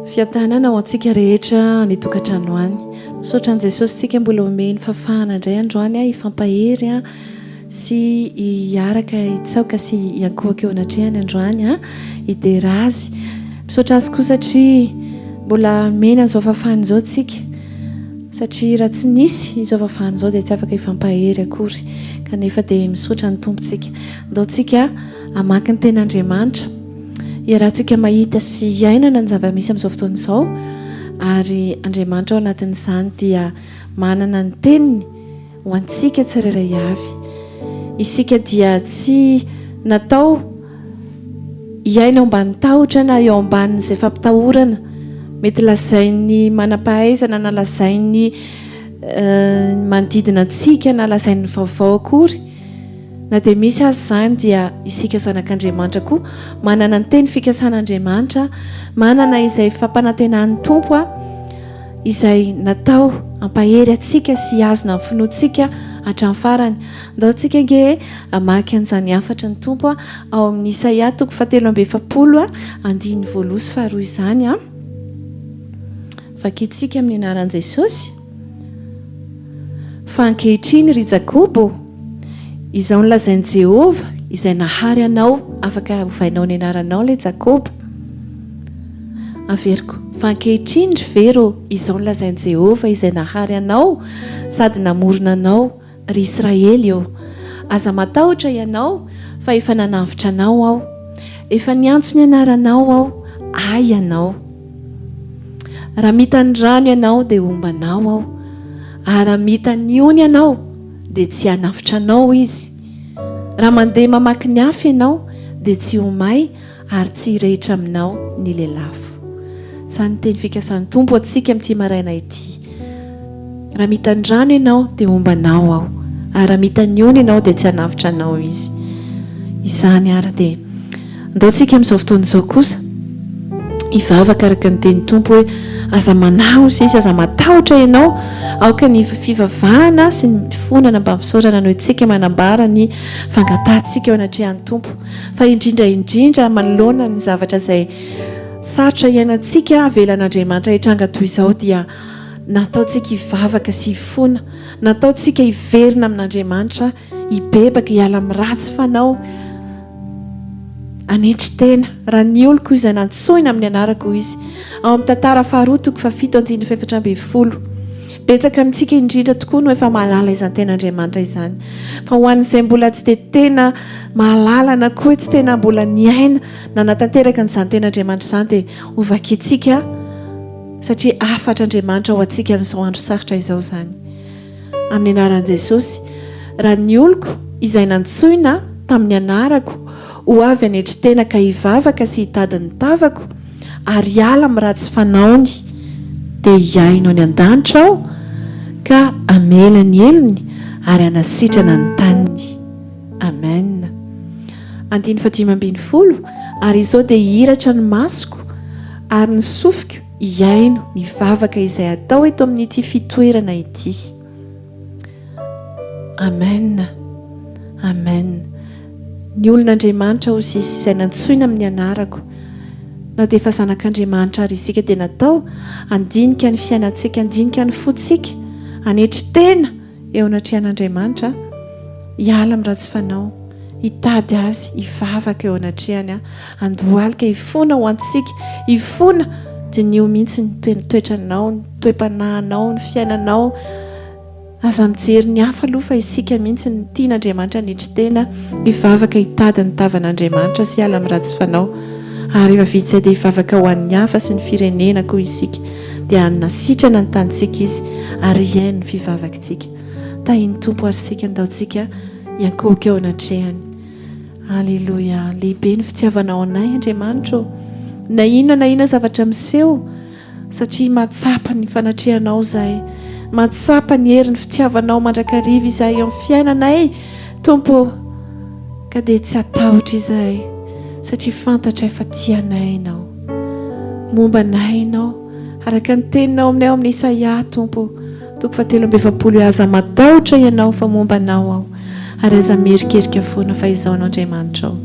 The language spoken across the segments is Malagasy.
Fiadanana ho antsika rehetra any tokantrano any. Misaotra an'i Jesosy tsika mbola omeny fahafahana indray androany hifampahery sy hiaraka hitsaoka sy hiankohoka eo anatrehany androany hidera Azy. Misaotra Azy koa satria mbola omeny an'izao fahafahana izao tsika satria raha tsy nisy izao fahafahana izao dia tsy afaka hifampahery akory kanefa dia misaotra ny Tompo tsika. Ndao tsika hamaky ny tenin'Andriamanitra. Iarahantsika mahita sy iainana ny zava-misy amin'izao fotoana izao ary Andriamanitra ao anatin'izany dia manana ny teniny ho antsika tsirairay avy. Isika dia tsy natao hiaina eo ambanin'ny tahotra na eo ambanin'izay fampitahorana mety lazain'ny manam-pahaizana na lazain'ny manodidina antsika na lazain'ny vaovao akory. Na dia misy aza izany dia isika zanak'Andriamanitra koa manana ny teny fikasan'Andriamanitra, manana izay fampanantenan'ny Tompo izay natao hampahery antsika sy hihazona ny finoantsika hatramin'ny farany. Ndao tsika ange hamaky an'izany hafatry ny Tompo ao amin'ny Isaia toko fahatelo amby 40 andininy voaloha sy faharoa izany. Vakintsika amin'ny anaran'i Jesosy. Fa ankehitriny, ry Jakoba ô, izao no lazain'i Jehovah, izay nahary anao, afaka ovainao ny anaranao ilay Jakoba. Averiko, fa ankehitriny, ry Vero ô, izao no lazain'i Jehovah, izay nahary anao sady namorona anao, Ry Israely ô, aza matahotra ianao, fa efa nanavotra anao Aho. Efa niantso ny anaranao Aho, Ahy ianao. Raha mita ny rano ianao, dia homba anao Aho, ary raha mita ny ony ianao, dia tsy hanafotra anao Izy. Raha mandeha mamaky ny afo ianao, dia tsy ho may, ary tsy hirehitra aminao ny lelafo. Izany ny teny fikasan'ny Tompo ho antsika amin'ity maraina ity. Raha mita ny rano ianao, dia homba anao Aho, ary raha mita ny ony ianao, dia tsy hanavotra anao Izy. Izany ary dia andao tsika amin'izao fotoana izao kosa hivavaka araka ny tenin'ny Tompo hoe, Aza manahy hoy izy, aza matahotra ianao, aoka ny fivavahana sy ny fifonana mba misaorana no antsika manambara ny fangatahantsika eo anatrehan'ny Tompo. Fa indrindra indrindra manoloana ny zavatra izay sarotra iainantsika avelan'Andriamanitra hitranga toy izao dia nataontsika hivavaka sy hifona, nataontsika hiverina amin'Andriamanitra, hibebaka, hiala amin'ny ratsy fanao, hanetry tena. Raha ny oloko izay nantsoina amin'ny anarako hoy izy, ao amin'ny tantara faharoa toko fahafito andininy fahefatra ambin'ny folo. Betsaka amintsika indrindra tokoa no efa mahalala izany tenin'Andriamanitra izany. Fa ho an'izay mbola tsy dia tena mahalala na koa hoe tsy tena mbola niaina nanatanteraka an'izany tenin'Andriamanitra izany dia hovakintsika satria hafatr'Andriamanitra ho antsika amin'izao andro sarotra izao izany. Amin'ny anaran'i Jesosy, raha ny oloko izay nantsoina tamin'ny anarako ho avy hanetry tena ka hivavaka sy hitady ny tavako ary hiala amin'ny ratsy fanaony, dia hihaino any an-danitra Aho ka hamela ny helony ary hanasitrana ny taniny. Amen. Andininy fahadimy ambin'ny folo, Ary izao dia hihiratra ny masoko ary ny sofiko hihaino ny vavaka izay atao eto amin'ity fitoerana ity. Amen. Amen. Ny olon'Andriamanitra hozy izy izay nantsoina amin'ny anarako. Na dia efa zanak'Andriamanitra ary isika dia natao handinika ny fiainantsika, handinika ny fontsika, hanetry tena eo anatrehan'Andriamanitra, hiala amin'ny ratsy fanao, hitady Azy, hivavaka eo anatrehany, handohalika, hifona ho antsika, hifona, diniho mihitsy ny toetranao, ny toe-panahinao, ny fiainanao. Aza mijery ny hafa aloha fa isika mihitsy no tian'Andriamanitra hanetry tena, hivavaka hitady ny tavan'Andriamanitra sy hiala amin'ny ratsy fanao. Ary rehefa vita izay dia hivavaka ho an'ny hafa sy ny firenena koa isika. Dia hanasitrana ny tanintsika Izy ary hihaino ny fivavakitsika. Tahin'ny Tompo ary isika ndaontsika hiankohoka eo anatrehany. Aleloia! Lehibe ny fitiavanao anay Andriamanitra ô! Na inona na inona zavatra miseho, satria mahatsapa ny fanatrehanao izahay, mahatsapa ny herin'ny fitiavanao mandrakariva izahay eo amin'ny fiainanay, Tompo ô, ka dia tsy hatahotra izahay, satria fantatray fa tia anay Ianao, momba anay Ianao, araka ny teninao aminay ao amin'ny Isaia, Tompo ô, toko fahatelo amby efapolo hoe, Aza matahotra ianao fa momba anao Aho, ary aza miherikerika foana fa Izaho no Andriamanitrao.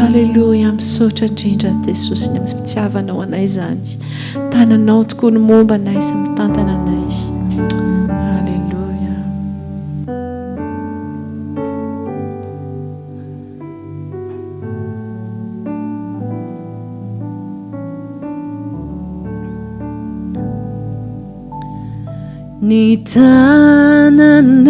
Aleloia, misaotra indrindra Jesosy ny amin'ny fitiavanao anay izany. Tananao tokoa no momba anay sy mitantana anay. Aleloia. Ny tananao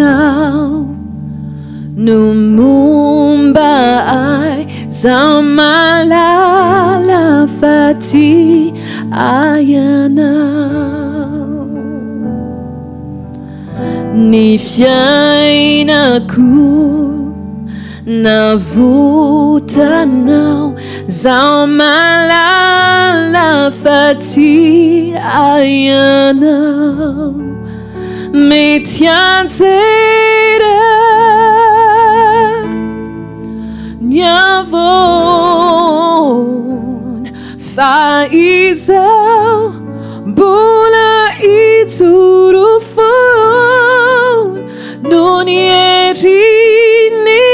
no momba ahy, zaho mahalala fa tia ahy ianao. Ny fiainako navotanao, zaho mahalala fa tia ahy ianao. Mety hianjera ny havoana fa izaho mbola hijoro foana noho ny herin'ny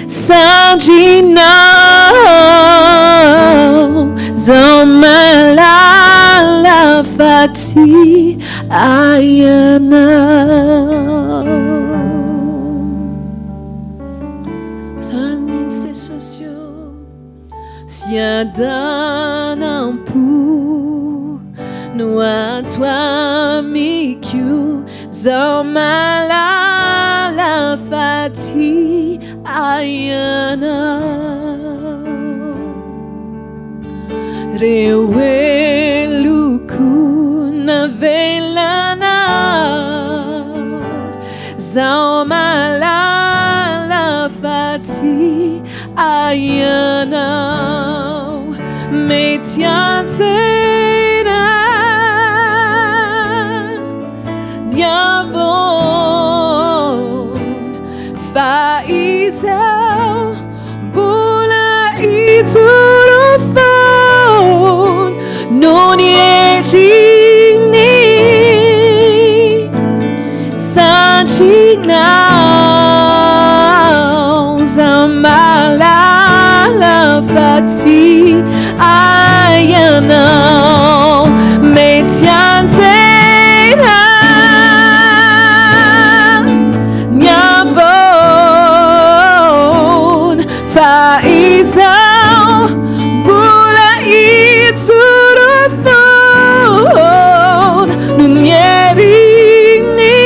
sandrinao. Zaho mahalala fa tia ahy ianao. Zany mihitsy Jesosy ô. Fiadanam-po no ato amiko, zaho mahalala fa tia ahy ianao. Reo heloko navelanao, zaho mahalala fa tia ahy ianao. Mety hianjera ny havoana, fa izaho Mbola hijoro foana noho ny herin'ny sandrinao. Za mahalala fa tia ahy ianao. Mety hianjera ny havoana fa izaho mbola hijoro foana noho ny herin'ny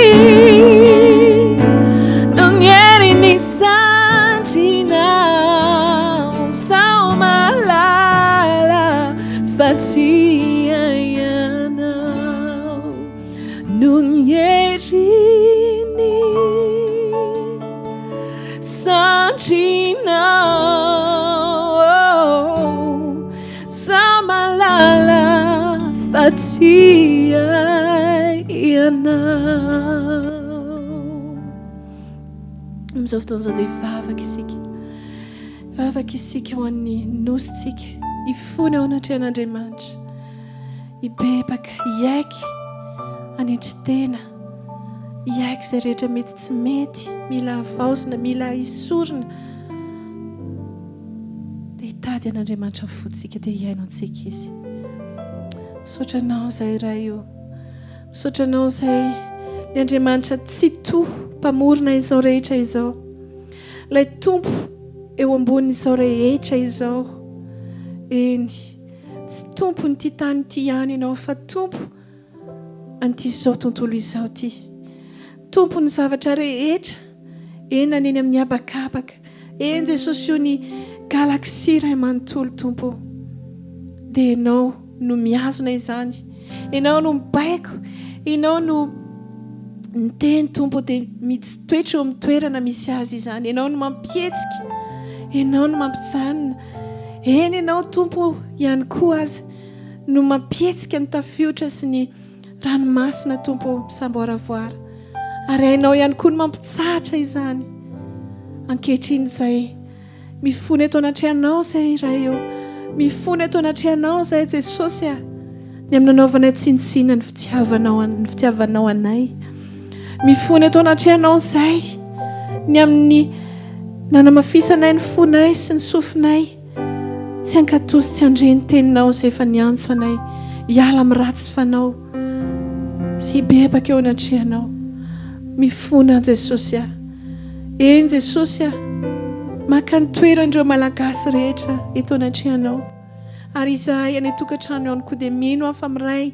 noho ny herin'ny sandrinao. Izaho mahalala fa tia ianao. Noho ny heriny sandrinao, Izaho mahalala fa tia ianao. Amin'izao fotoana izao dia hivavaka isika. Hivavaka isika ho an'ny nosintsika, hifona eo anatrehan'Andriamanitra. Hibebaka, hiaiky, hanetry tena, hiaiky izay rehetra mety tsy mety, mila havaozina, mila esorina. Dia hitady an'Andriamanitra ny fontsika, dia hihaino antsika Izy. Misaotra Anao izay Ray o. Misaotra Anao izay ny Andriamanitra Tsitoha, Mpamorona izao rehetra izao. Ilay Tompo eo ambonin'izao rehetra izao. Eny. Tsy tompon'ity tany ity ihany ianao fa Tompo an'ity izao tontolo izao ity. Tompon'ny zavatra rehetra, eny na ny eny amin'ny habakabaka, eny Jesosy o ny galaxie iray manontolo Tompo o. Dia Ianao no mihazona izany, Ianao no mibaiko, Ianao no miteny Tompo o, dia mitoetra eo amin'ny toerana misy azy izany. Ianao no mampihetsika, Ianao no mampijanona. Eny, Ianao, Tompo, ihany koa aza no mampihetsika ny tafiotra sy ny ranomasina, Tompo ô, misamboaravoara. Ary hainao ihany koa ny mampitsahatra izany. Ankehitriny izay mifona eto anatrehanao izay, Ray ô, mifona eto anatrehanao izay, Jesosy a, ny amin'ny nanaovanay tsinontsinona ny fitiavanao, ny fitiavanao anay. Mifona eto anatrehanao izay, ny amin'ny. Nanamafisanay ny fonay sy ny sofinay tsy hankatò sy tsy handre ny teninao izay efa niantso anay hiala amin'ny ratsy fanao sy hibebaka eo anatrehanao. Mifona Jesosy a! Eny Jesosy a! Maka ny toeran'ireo Malagasy rehetra eto anatrehanao. Ary izahay any an-tokantrano ihany koa dia mino aho fa miray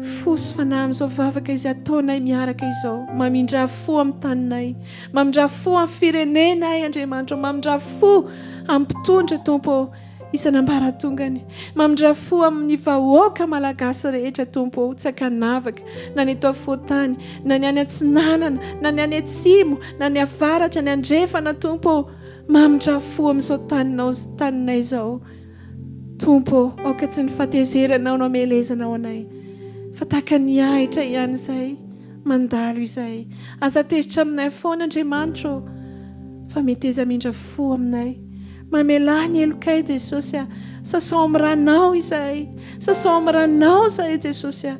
fo sy fanahy amin'izao vavaka izay ataonay miaraka izao. Mamindrà fo amin'ny taninay. Mamindrà fo amin'ny firenenay Andriamanitra ô. Mamindrà fo amin'ny mpitondra Tompo ô, isan'ambaratongany. Mamindrà fo amin'ny vahoaka malagasy rehetra Tompo ô, tsy ankanavaka, na ny eto afovoan-tany, na ny any atsinanana, na ny any atsimo, na ny avaratra, ny andrefana Tompo ô. Mamindrà fo amin'izao taninao sy taninay izao. Tompo ô, aoka tsy ny fahatezeranao no hamelezanao anay, fa tahaka ny ahitra ihany izay mandalo izay. Aza tezitra aminay foana, Andriamanitra ô, fa meteza hamindra fo aminay. Mamelà ny helokay, Jesosy a. Sasao amin'ny ranao izahay. Sasao amin'ny ranao izahay, Jesosy a.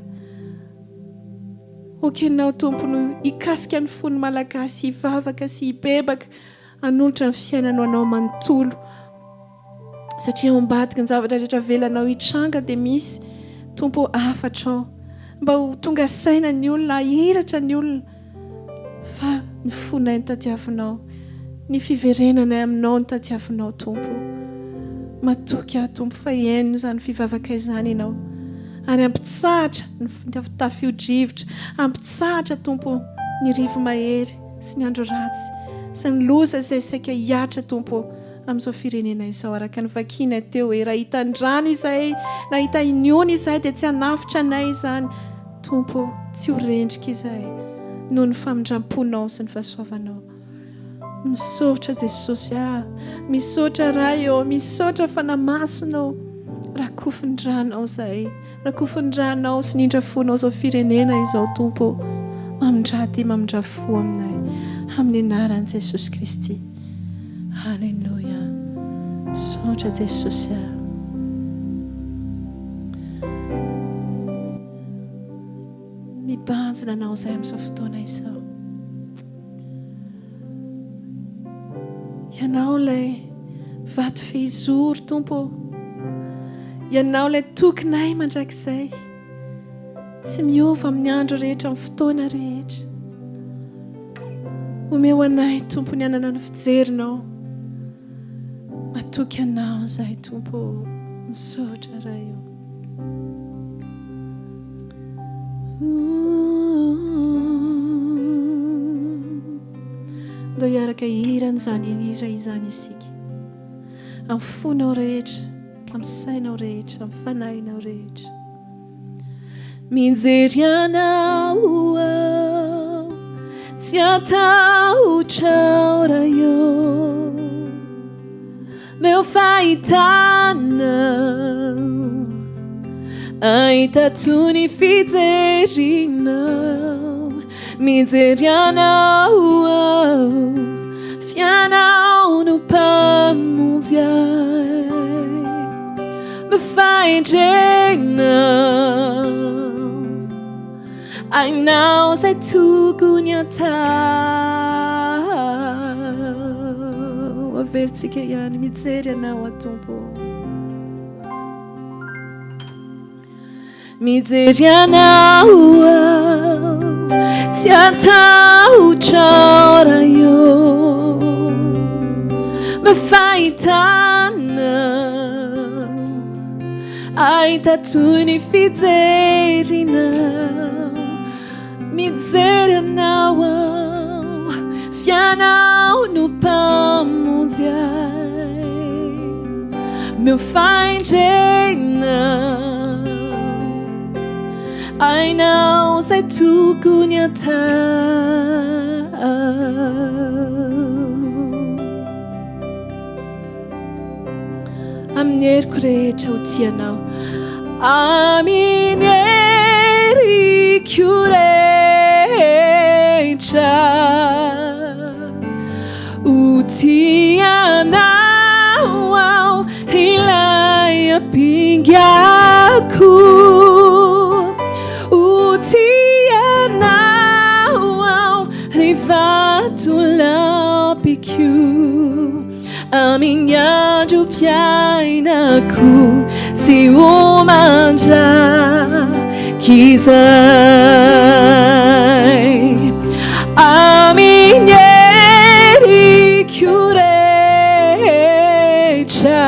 Aoka Ianao, Tompo, no hikasika ny fon'ny Malagasy hivavaka sy hibebaka, hanolotra ny fiainany ho Anao manontolo. Satria ao ambadiky ny zavatra rehetra avelanao hitranga dia misy Tompo ô hafatra ao mba ho tonga saina ny olona, hahiratra ny olona fa ny fonay no tadiavinao, ny fiverenanay aminao no tadiavinao Tompo ô. Matoky aho Tompo fa hihaino izany fivavakay izany Ianao ary hampitsahatra ny tafio-drivotra, hampitsahatra Tompo ô ny rivo-mahery sy ny andro ratsy sy ny loza izay saika hihatra Tompo ô. amin'izao firenena izao araka ny vakiana teo hoe raha hita ny rano izahay na hita ny ony izahay dia tsy hanafotra anay izany Tompo ô, tsy ho rendrika izahay noho ny famindram-ponao sy ny fahasoavanao. Misaotra Jesosy ah, misaotra Ray ô, misaotra Fanahy Masina ô, rakofin'ny ranao izahay, rakofin'ny ranao sy ny indra-fonao izao firenena izao Tompo ô, mamindrà dia mamindrà fo aminay, amin'ny anaran'i Jesosy Kristy. Alléluia Misaotra Jesosy a. Mibanjina anao izay amin'izao fotoana izao. Ianao ilay vato fehizoro Tompo ô. Ianao ilay tokinay mandrakizay. Tsy miova amin'ny andro rehetra, amin'ny fotoana rehetra. Omeo anay, Tompo, ny hanana ny fijerinao. Matoky Anao izahay, Tompo ô. Misaotra, Ray ô. Ndao hiaraka hihira an'izany hira izany isika. Amin'ny fonao rehetra, amin'ny sainao rehetra, amin'ny fanahinao rehetra. Mijery anao aho, tsy hatahotra aho Ray ô. Meo fahitana, ahita toy ny fijerinao. Mijery anao aho, f'ianao no mpamonjy ahy. Fahendrena Hainao izay tokony hatao Averintsika ihany mijery anao aho Tompo Mijery anao aho Tsy hatahotra aho Ray ô Fahitana Ahita toy ny fijerinao Mijery anao aho F'ianao no mpamonjy ahy Meo fahendrena Hainao izay tokony hatao Amin'ny heriko rehetra ho tia anao. Amin'ny heriko rehetra ho tia anao aho, ilay ampingako. Ho tia anao aho, ry vatolampiko. Amin'ny androm-piainako sy ho mandrakizay. Amin'ny heriko rehetra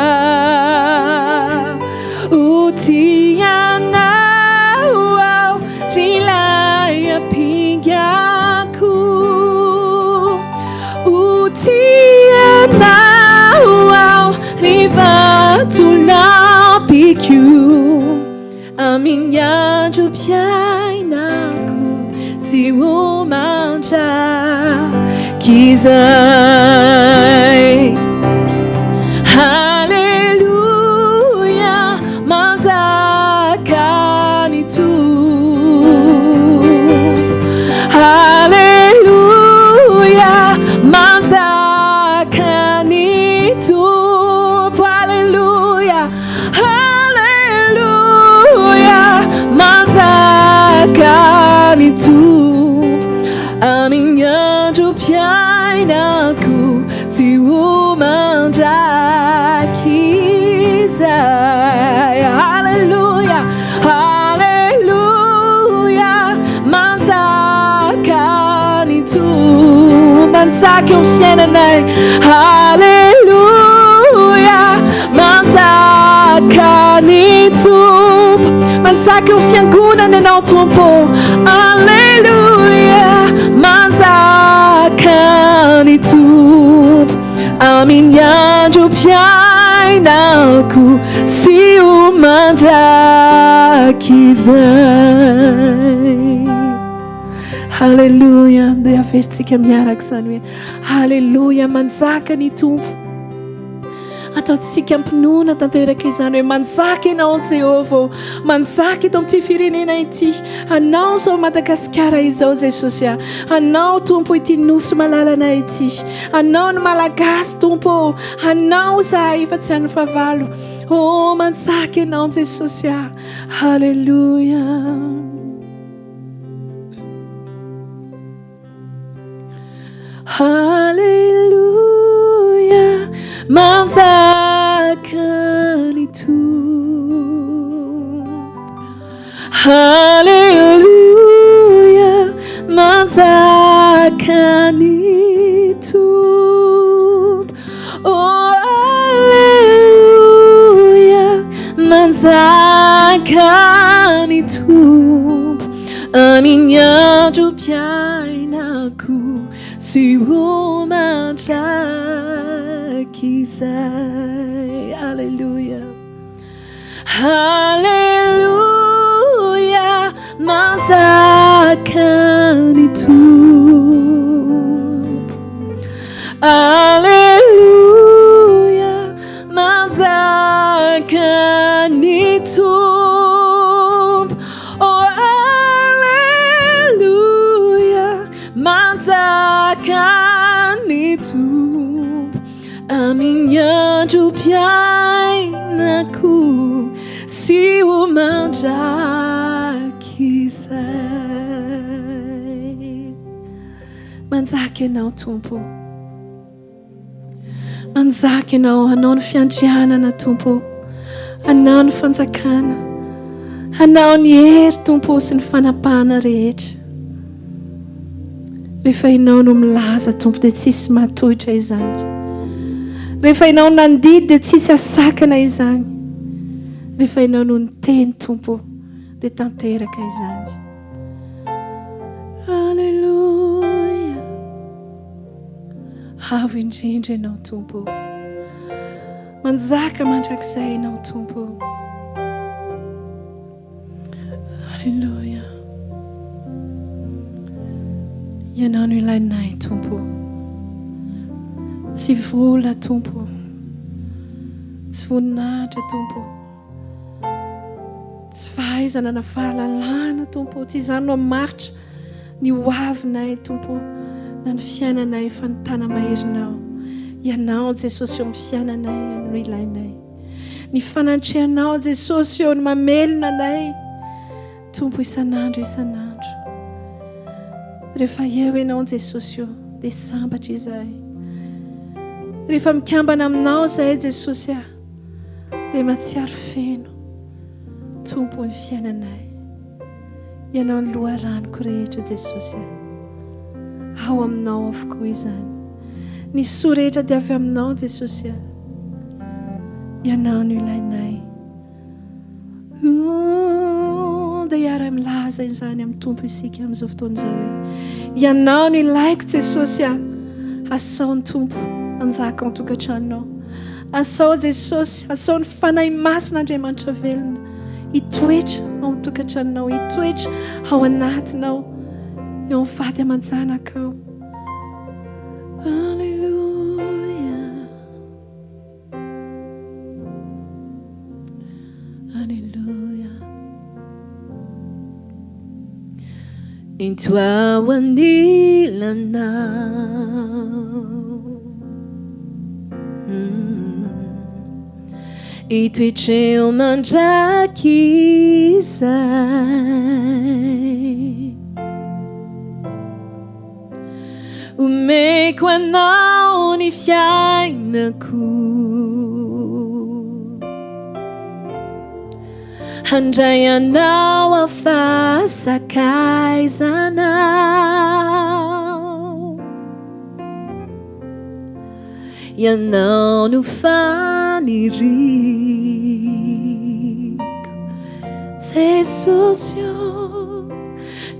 ho tia anao aho ry ilay ampingako. Ho tia anao aho ry vatolampiko Amin'ny androm-piainako sy ho mandrakizay. Haleloia, manjaka ny Tompo. Haleloia, manjaka ny Tompo. Haleloia, haleloia, manjaka ny Tompo. Amin'ny androm-piainako sy ho mandrakizay. Haleloia, haleloia, manjaka ny Tompo, manjaka eo amin'ny fiainanay. Haleloia, manjaka ny Tompo, manjaka eo fiangonana ianao Tompo. Haleloia, manjaka ny Tompo. Amin'ny androm-piainako sy ho mandrakizay. Haleloia, dia averintsika miaraka izany hoe haleloia, manjaka ny Tompo. Ataontsika am-pinoana tanteraka izany hoe manjaka ianao Jehovah ô, manjaka eto amin'ity firenena ity. Anao izao Madagasikara izao Jesosy a. Anao Tompo ity nosy malalana ity. Anao ny Malagasy Tompo ô. Anao izahay fa tsy an'ny fahavalo. Oh, manjaka ianao Jesosy a. Haleloia. Haleloia, manjaka ny Tompo. Haleloia, manjaka ny Tompo. Oh, haleloia, manjaka ny Tompo. Amin'ny androm-piainako sy ho mandrakizay. Aleloia. Aleloia, manjaka ny Tompo. Aleloia, manjaka ny Tompo. Oh Aleloia, manjaka ny Tompo amin'ny androm-piainako sy ho mandrakizay. Manjaka Ianao Tompo. Manjaka Ianao, Anao ny fiandrianana, Tompo. Anao ny fanjakana. Anao ny hery, Tompo, sy ny fanapahana rehetra. Rehefa Ianao no milaza, Tompo, dia tsisy mahatohitra izany. Rehefa Ianao nandidy, dia tsisy asakana izany. Rehefa Ianao no niteny, Tompo, dia tanteraka izany. Alléluia. Avo indrindra Ianao Tompo ô. Manjaka mandrakizay Ianao Tompo ô. Alléluia. Ianao no ilainay Tompo ô. Tsy vola Tompo ô. Tsy voninahitra Tompo ô. Tsy fahaizana na fahalalana Tompo ô. Tsy izany no hamaritra ny ho avinay Tompo ô, na ny fiainanay fa ny tana-maherinao. Ianao Jesosy eo amin'ny fiainanay no ilainay. Ny fanantrehanao Jesosy eo no mamelona anay Tompo isan'andro isan'andro. Rehefa eo Ianao Jesosy ô dia sambatra izahay. Rehefa mikambana aminao izahay Jesosy ah, dia mahatsiaro feno Tompo ny fiainanay. Ianao ny loharanoko rehetra Jesosy ah. Ao aminao avokoa izany. Ny soa rehetra dia avy aminao Jesosy ah. Ianao no ilainay. Dia hiara-milaza izany amin'ny Tompo isika amin'izao fotoana izao hoe, Ianao no ilaiko Jesosy ah. Asao ny Tompo hanjaka ao an-tokantranonao. Asao Jesosy, asao ny Fanahy Masina Andriamanitra velona hitoetra ao an-tokantranonao, hitoetra ao anatinao, eo amin'ny vady aman-janakao. Alléluia. Alléluia. Ento ao anilanao. Hitoetra eo mandrakizay. Omeko anao ny fiainako. Handray anao aho fa sakaizanao. Ianao no faniriako, Jesosy ô,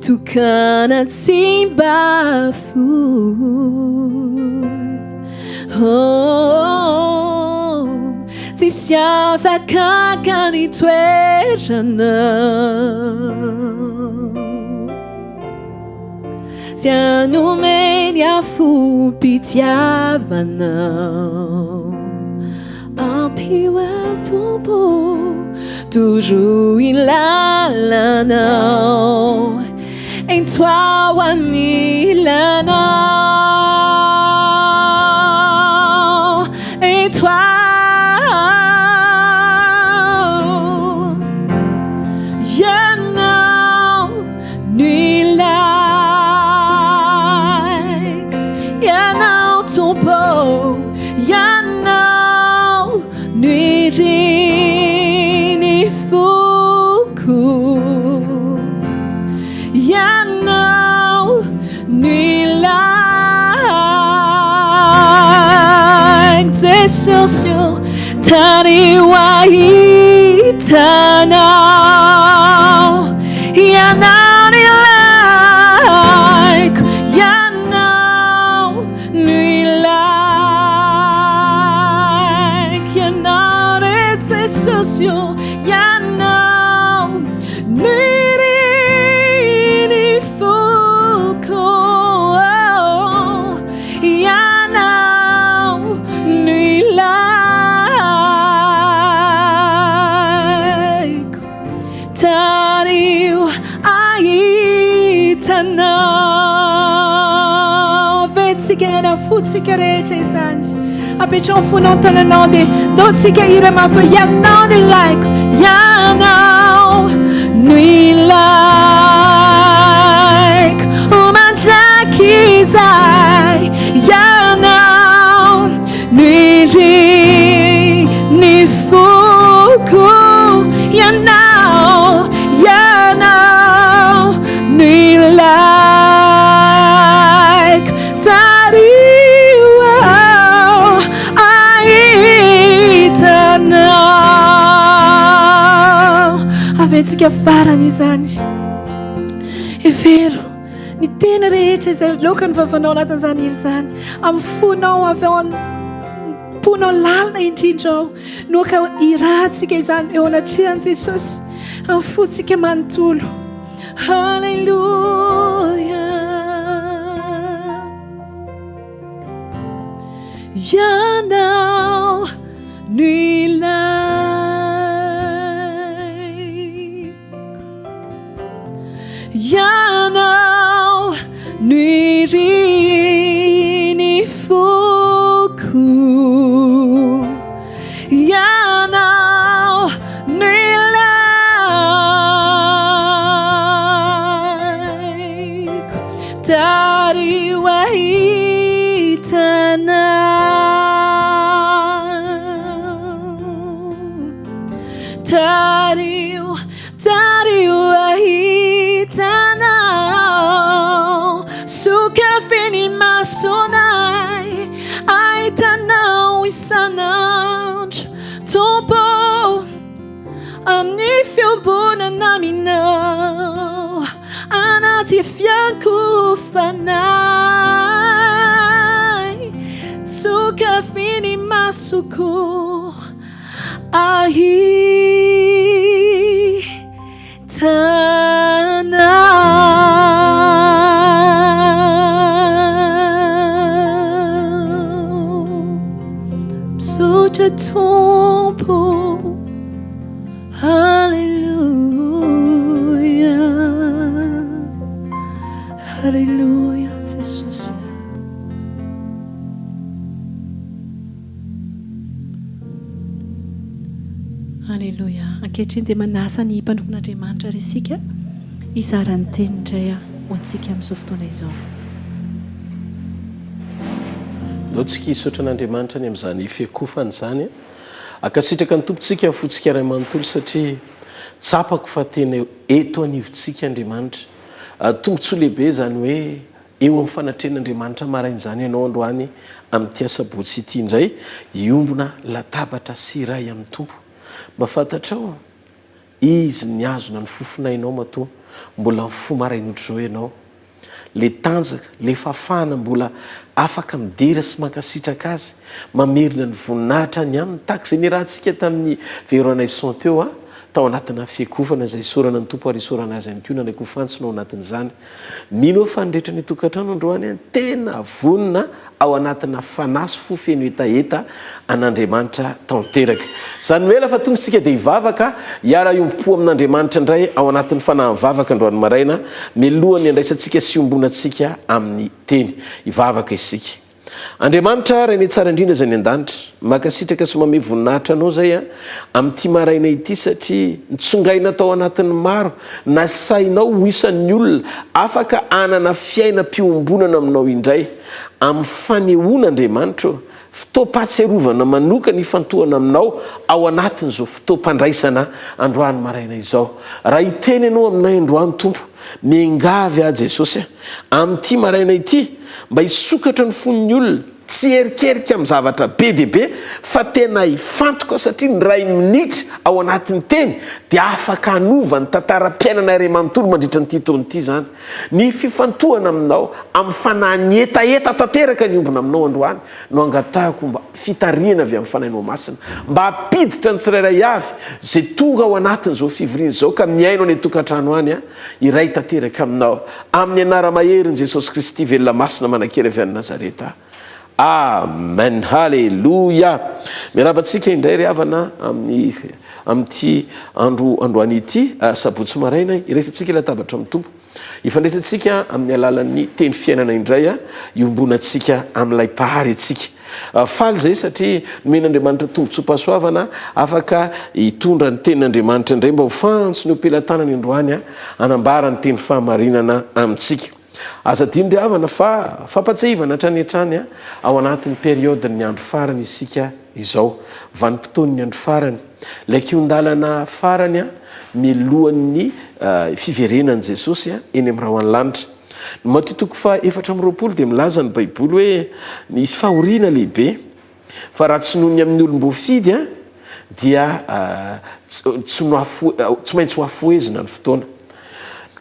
tokana tsy mba foy. Oh, tsisy afaka haka ny toeranao. Sy hanome ny afom-pitiavanao. Ampio aho Tompo, toroy ny lalanao, ento aho anilanao, ento aho. Ianao No ilaiko Ianao Tompo Ianao no irin'ny foko Ianao no ilaiko Jesosy ô Tariho ahita Anao Ianao no ilaiko Ianao no ilaiko Ianao re Jesosy ô Ianao no irin'ny foko Ianao no ilaiko, tariho ahita Anao. Vetsika ihany amin'ny fontsika rehetra izany. Apetraho ny fonao ny tananao dia ndao tsika hira mafy hoe Ianao no ilaiko, Ianao no ilaiko ho mandrakizay. Ianao no irin'ny foko. Ianao, Ianao no ilaiko. Tariho aho ahita Anao. Aventsika farany izany. Hevero ny teny rehetra izay loaka ny vavanao anatin'izany hira izany. Amin'ny fonao avy ao am-ponao lalina indrindra ao. No aka hirahantsika izany eo anatrehan'i Jesosy amin'ny fontsika manontolo. Haleloia. Ianao no ilaiko. Ianao no irin'ny foko. Ianao no ilaiko, tariho ahita Anao. isan'andro, Tompo ô, amin'ny fiombonana aminao, anaty fiankofanay, sokafy ny masoko ahitana. Misaotra Tompo, Haleloia, Haleloia Jesosy. Aleloia. Ankehitriny dia manasa ny mpanompon'Andriamanitra ary isika hizara ny teny indray ho antsika amin'izao fotoana izao. Ndao tsika hisaotra an'Andriamanitra ny amin'izany fiakofana izany. Ankasitraka ny Tompo tsika amin'ny fontsika iray manontolo satria tsapako fa tena eto anivontsika Andriamanitra. Tombontsoa lehibe izany hoe Eo amin'ny fanatrehan'Andriamanitra maraina izany ianao androany amin'ity asabotsy ity indray, hiombona latabatra sy hiray amin'ny Tompo. Mba fantatrao? Izy nihazona ny fofonainao matoa mbola mifoha maraina ohatr'izao ianao. Le tanjaka, le fahafahana mbola afaka midera sy mankasitraka Azy, mamerina ny voninahitra any Aminy, tahaka izay niarahantsika tamin'ny Vero Anaison teo an, tao anatina fiakofana izay isaorana ny Tompo ary isaorana Azy ihany koa nanaiky ho fantsona ao anatin'izany. Mino aho fa ny rehetra any an-tokantrano androany tena vonona ao anatina fanahy sy fo feno hetaheta an'Andriamanitra tanteraka. Izany no ela fa tonga isika dia hivavaka, hiara-hiompo amin'Andriamanitra indray ao anatin'ny fanahy mivavaka androany maraina, mialohan'ny handraisantsika sy hiombonantsika amin'ny Teny. Hivavaka isika. Andriamanitra Rainay tsara indrindra izay any an-danitra, mankasitraka sy mamehy voninahitra Anao izay amin'ity maraina ity satria nitsongaina tao anatin'ny maro, nasainao ho isan'ny olona afaka hanana fiainam-piombonana Aminao indray, amin'ny fanehoana, Andriamanitra ô, fotoam-pahatsiarovana manokana ifantohana Aminao ao anatin'izao fotoam-pandraisana androany maraina izao. Raha hiteny Ianao aminay androany, Tompo, miangavy aho Jesosy a, amin'ity maraina ity, mba hisokatra ny fon'ny olona, tsy hierikerika amin'ny zavatra be dia be, fa tena hifantoka satria ny iray minitra ao anatin'ny teny dia afaka hanova ny tantaram-piainana iray manontolo mandritra an'ity taona ity izany. Ny fifantohana aminao, amin'ny fanahy nihetaheta tanteraka ny hiombona aminao androany no angatahako mba fitarihana avy amin'ny Fanahinao Masina, mba hampiditra ny tsirairay avy izay tonga ao anatin'izao fivoriana izao ka mihaino any an-tokantrano any, Iray tanteraka aminao. Amin'ny anara-maherin'i Jesosy Kristy velona masina manan-kery avy any Nazareta. Amen. Haleloia. Miarahaba antsika indray ry havana amin'ny amin'ity andro androany ity, sabotsy maraina, iraisantsika latabatra amin'ny Tompo. Ifandraisantsika amin'ny alalan'ny teny fiainana indray, iombonantsika amin'ilay Mpahary antsika. Faly izay satria nomen'Andriamanitra tombontsoam-pahasoavana afaka hitondra ny tenin'Andriamanitra indray mba ho fantsona eo am-pelatanany androany hanambara ny teny fahamarinana amintsika. Aza adino ry havana fa fampatsiahivana hatrany hatrany ao anatin'ny période-n'ny andro farany isika izao, vanim-potoan'ny andro farany, ilay kihon-dalana farany mialohan'ny fiverenan'i Jesosy eny amin'ny rahon'ny lanitra. Ny Matio toko faha 24 dia milaza ny Baiboly hoe nisy fahoriana lehibe, fa raha tsy noho ny amin'ny olom-boafidy dia tsy tsy maintsy ho afohezina ny fotoana.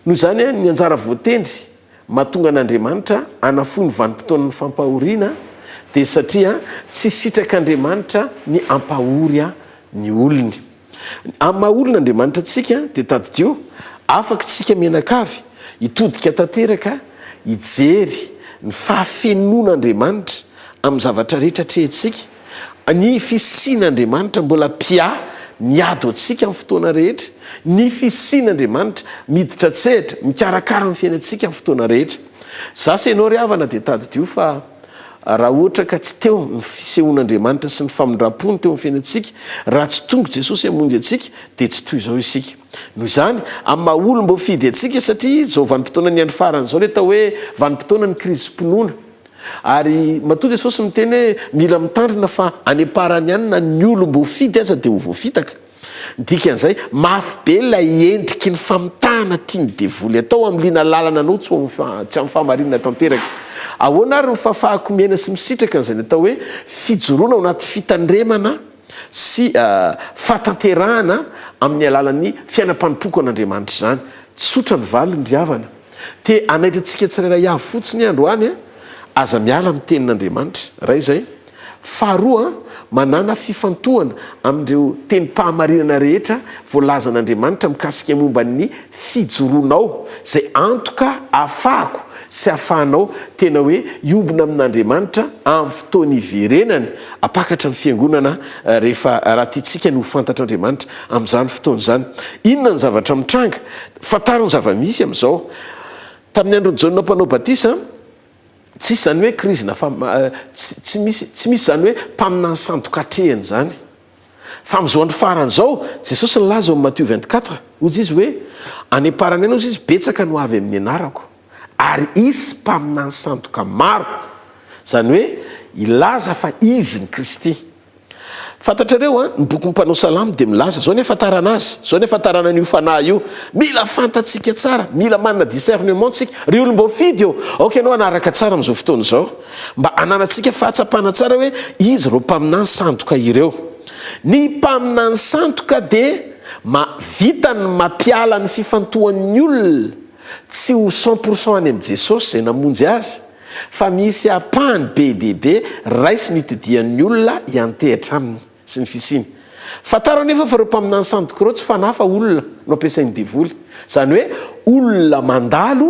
Noho izany, ny anjara voatendry mahatonga an'Andriamanitra hanafohy ny vanim-potoan'ny fampahoriana dia satria tsy sitrak'Andriamanitra ny hampahory ny olony. Amin'ny maha olon' Andriamanitra antsika dia tadidio, afaka isika mianakavy hitodika tanteraka hijery ny fahafenoan' Andriamanitra amin'ny zavatra rehetra atrehintsika, ny fisian' Andriamanitra mbola mpiahy miady ho antsika amin'ny fotoana rehetra, ny fisian' Andriamanitra miditra an-tsehatra mikarakara ny fiainantsika amin'ny fotoana rehetra. Za sy ianao ry havana dia tadidio fa Raha ohatra ka tsy teo ny fisehoan'Andriamanitra sy ny famindram-pony teo amin'ny fiainantsika, raha tsy tonga Jesosy hamonjy antsika, dia tsy toy izao isika. Noho izany, amin'ny maha olom-boafidy antsika, satria izao vanim-potoanan'ny andro farany izao ilay atao hoe vanim-potoanan'ny krizim-pinoana. Ary matoa Jesosy miteny hoe mila mitandrina fa any am-parany any na ny olom-boafidy aza dia ho voafitaka. Ny dikan'izay, mafy be ilay endriky ny famitahana tian'ny devoly atao hamiliana lalana anao tsy ho amin'ny tsy amin'ny fahamarinana tanteraka. Ahoana ary ny fahafahako miaina sy misitraka an'izay natao hoe fijoroana ao anaty fitandremana sy fahatanterahana amin'ny alalan'ny fiainam-panompoako an'Andriamanitra izany? Tsotra ny valiny ry havana. Te hanaitra antsika tsirairay avy fotsiny aho androany, aza miala amin'ny tenin'Andriamanitra. Iray izay. Faharoa, manàna fifantohana amin'ireo tenim-pahamarinana rehetra voalazan'Andriamanitra mikasika momba ny fijoroanao, izay antoka ahafahako sy ahafahanao tena hoe hiombona amin'Andriamanitra amin'ny fotoana hiverenany hampakatra ny Fiangonana rehefa raha tiantsika ny ho fantatr'Andriamanitra amin'izany fotoana izany. Inona ny zavatra mitranga? Fantaro ny zava-misy amin'izao. Tamin'ny andron'i Jaona Mpanao Batisa, Tsisy izany hoe crise na tsy misy tsy misy izany hoe mpaminany sandoka atrehina izany. Fa amin'izao andro farany izao, Jesosy nilaza ao amin'ny Matio 24, hozy Izy hoe, any am-parany any hozy Izy, betsaka no avy amin'ny anarako, ary hisy mpaminany sandoka maro. Izany hoe hilaza fa izy ny Kristy. Fantatrareo an, ny bokin'ny mpanao salamo dia milaza, izao ny ahafantarana azy, izao ny ahafantarana an'io fanahy io. Mila fantatsika tsara, mila manana discernement tsika. Ry olom-boafidy ô, aoka ianao hanaraka tsara amin'izao fotoana izao, mba hananantsika fahatsapana tsara hoe iza ireo mpaminany sandoka ireo. Ny mpaminany sandoka dia ma, vitany ny mampiala ny fifantohan'ny olona tsy ho cent pour cent any amin'i Jesosy izay namonjy azy, fa misy ampahany be dia be raisiny itodihan'ny olona hiantehitra aminy sy ny fisiany. Fantaro anefa fa ireo mpaminany sandoka ireo tsy fanahy fa olona no ampiasain'ny devoly. Izany hoe olona mandalo,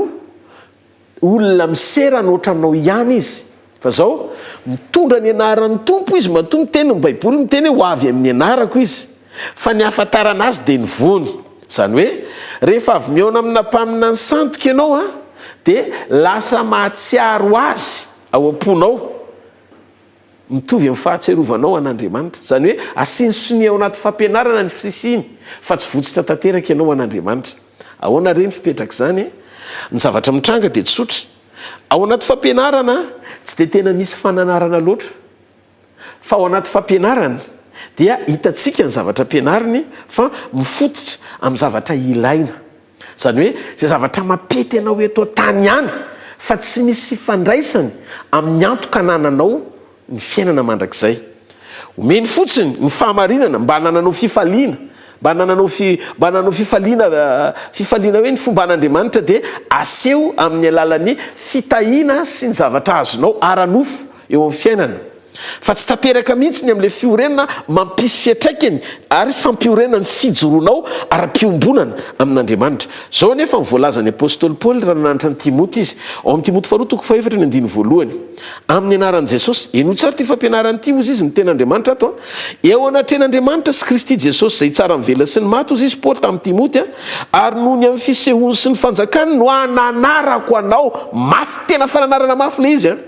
olona miserana ohatranao ihany izy. Fa izao, mitondra ny anaran'ny Tompo izy matoa miteny ny baiboly miteny hoe ho avy amin'ny anarako izy. Fa ny ahafantarana azy dia ny voany. Izany hoe, rehefa avy mihaona amina mpaminany sandoka ianao an, dia lasa mahatsiaro azy ao am-ponao, mitovy amin'ny fahatsiarovanao an'Andriamanitra. Izany hoe, asiany sonia ao anaty fampianarana ny fisiany, fa tsy votsotra tanteraka ianao an'Andriamanitra. Ahoana re ny fipetrak'izany e? Ny zavatra mitranga dia tsotra. Ao anaty fampianarana, tsy dia tena misy fananarana loatra. Fa ao anaty fampianarany dia hitantsika ny zavatra ampianariny fa mifototra amin'ny zavatra ilaina. Izany hoe izay zavatra mampety anao eto an-tany ihany fa tsy misy ifandraisany amin'ny antoka anananao ny fiainana mandrakizay. Omeny fotsiny ny fahamarinana mba hanananao fifaliana, mba hanananao fi, mba hananao fifaliana, fifaliana hoe ny fomban'Andriamanitra dia aseho amin'ny alalan'ny fitahiana sy ny zavatra azonao ara-nofo eo amin'ny fiainana, fa tsy tanteraka mihitsy ny amin'ilay fiorenana mampisy fiantraikany ary fampiorenana ny fijoroanao ara-piombonana amin'Andriamanitra. Izao anefa ny voalazan'ny apostoly Paoly raha nananatra an'i Timoty izy, ao amin'ny Timoty faharoa toko fahefatra ny andininy voalohany, Amin'ny anaran'i Jesosy, henoy tsara ity fampianarana ity, hozy izy, ny tenin'Andriamanitra ato an, eo anatrehan'Andriamanitra sy Kristy Jesosy izay hitsara ny velona sy ny maty, hozy izy, Paoly tamin'i Timoty an, ary noho ny amin'ny fisehoany sy ny fanjakany no ananarako anao mafy, tena fananarana mafy ilay izy an.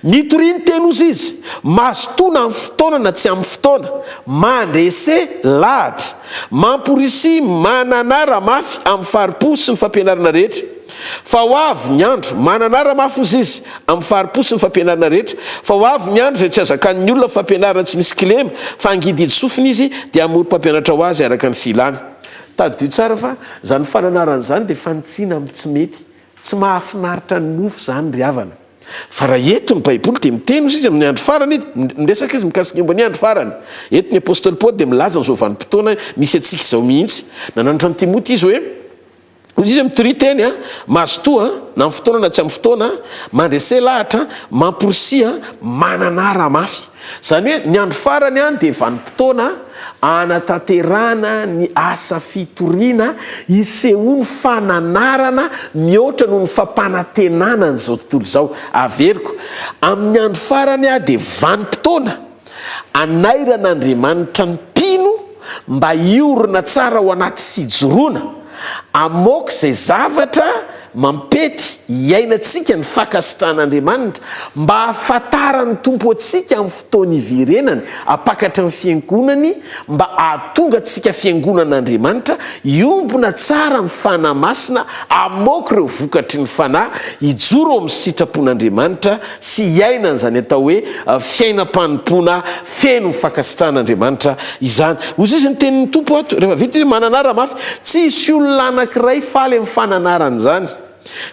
Mitoria ny teny hozy izy, mazotoa na amin'ny fotoana na tsy amin'ny fotoana, mandrese lahatra, mamporisia mananara mafy amin'ny fari-po sy ny fampianarana rehetra, fa ho avy ny andro, mananara mafy hozy izy, amin'ny fari-po sy ny fampianarana rehetra, fa ho avy ny andro izay tsy hazakan'ny olona fampianarana tsy misy kilema, fa hangidihidy sofina izy, dia hamory mpampianatra ho azy araka ny filany. Tadidio tsara fa izany fananarana izany dia fanitsiana amin'ny tsy mety. Tsy mahafinaritra ny nofo izany ry havana. Fa raha eto ny Baiboly dia miteny hozy izy amin'ny andro farany, miresaka izy mikasika momba ny andro farany. Eto ny Apostoly Paoly dia milaza an'izao vanim-potoana misy antsika izao mihitsy. Nananatra an'i Timoty izy hoe, hozy izy hoe mitoria teny, mazotoa, na amin'ny fotoana na tsy amin'ny fotoana, mandrese lahatra, mamporisiha, mananara mafy. Izany hoe ny andro farany dia vanim-potoana hanatanterahana ny asa fitoriana hisehoan'ny fananarana mihoatra noho ny fampanantenana an'izao tontolo izao. Averiko, amin'ny andro farany dia vanim-potoana hanairan'Andriamanitra ny mpino mba hiorina tsara ao anaty fijoroana hamoaka izay zavatra Mampety hiainantsika ny fankasitrahan'Andriamanitra mba hahafantaran'ny Tompo antsika amin'ny fotoana hiverenany hampakatra ny Fiangonany mba hahatonga antsika Fiangonan'Andriamanitra hiombona tsara amin'ny Fanahy Masina hamoaka ireo vokatry ny Fanahy hijoro ao amin'ny sitrapon'Andriamanitra sy hiaina an'izany atao hoe fiainam-panompoana feno ny fankasitrahan'Andriamanitra izany. Hoy izy ny tenin'ny Tompo ato, rehefa vita izy, mananara mafy. Tsy hisy olona anankiray faly amin'ny fananarana izany.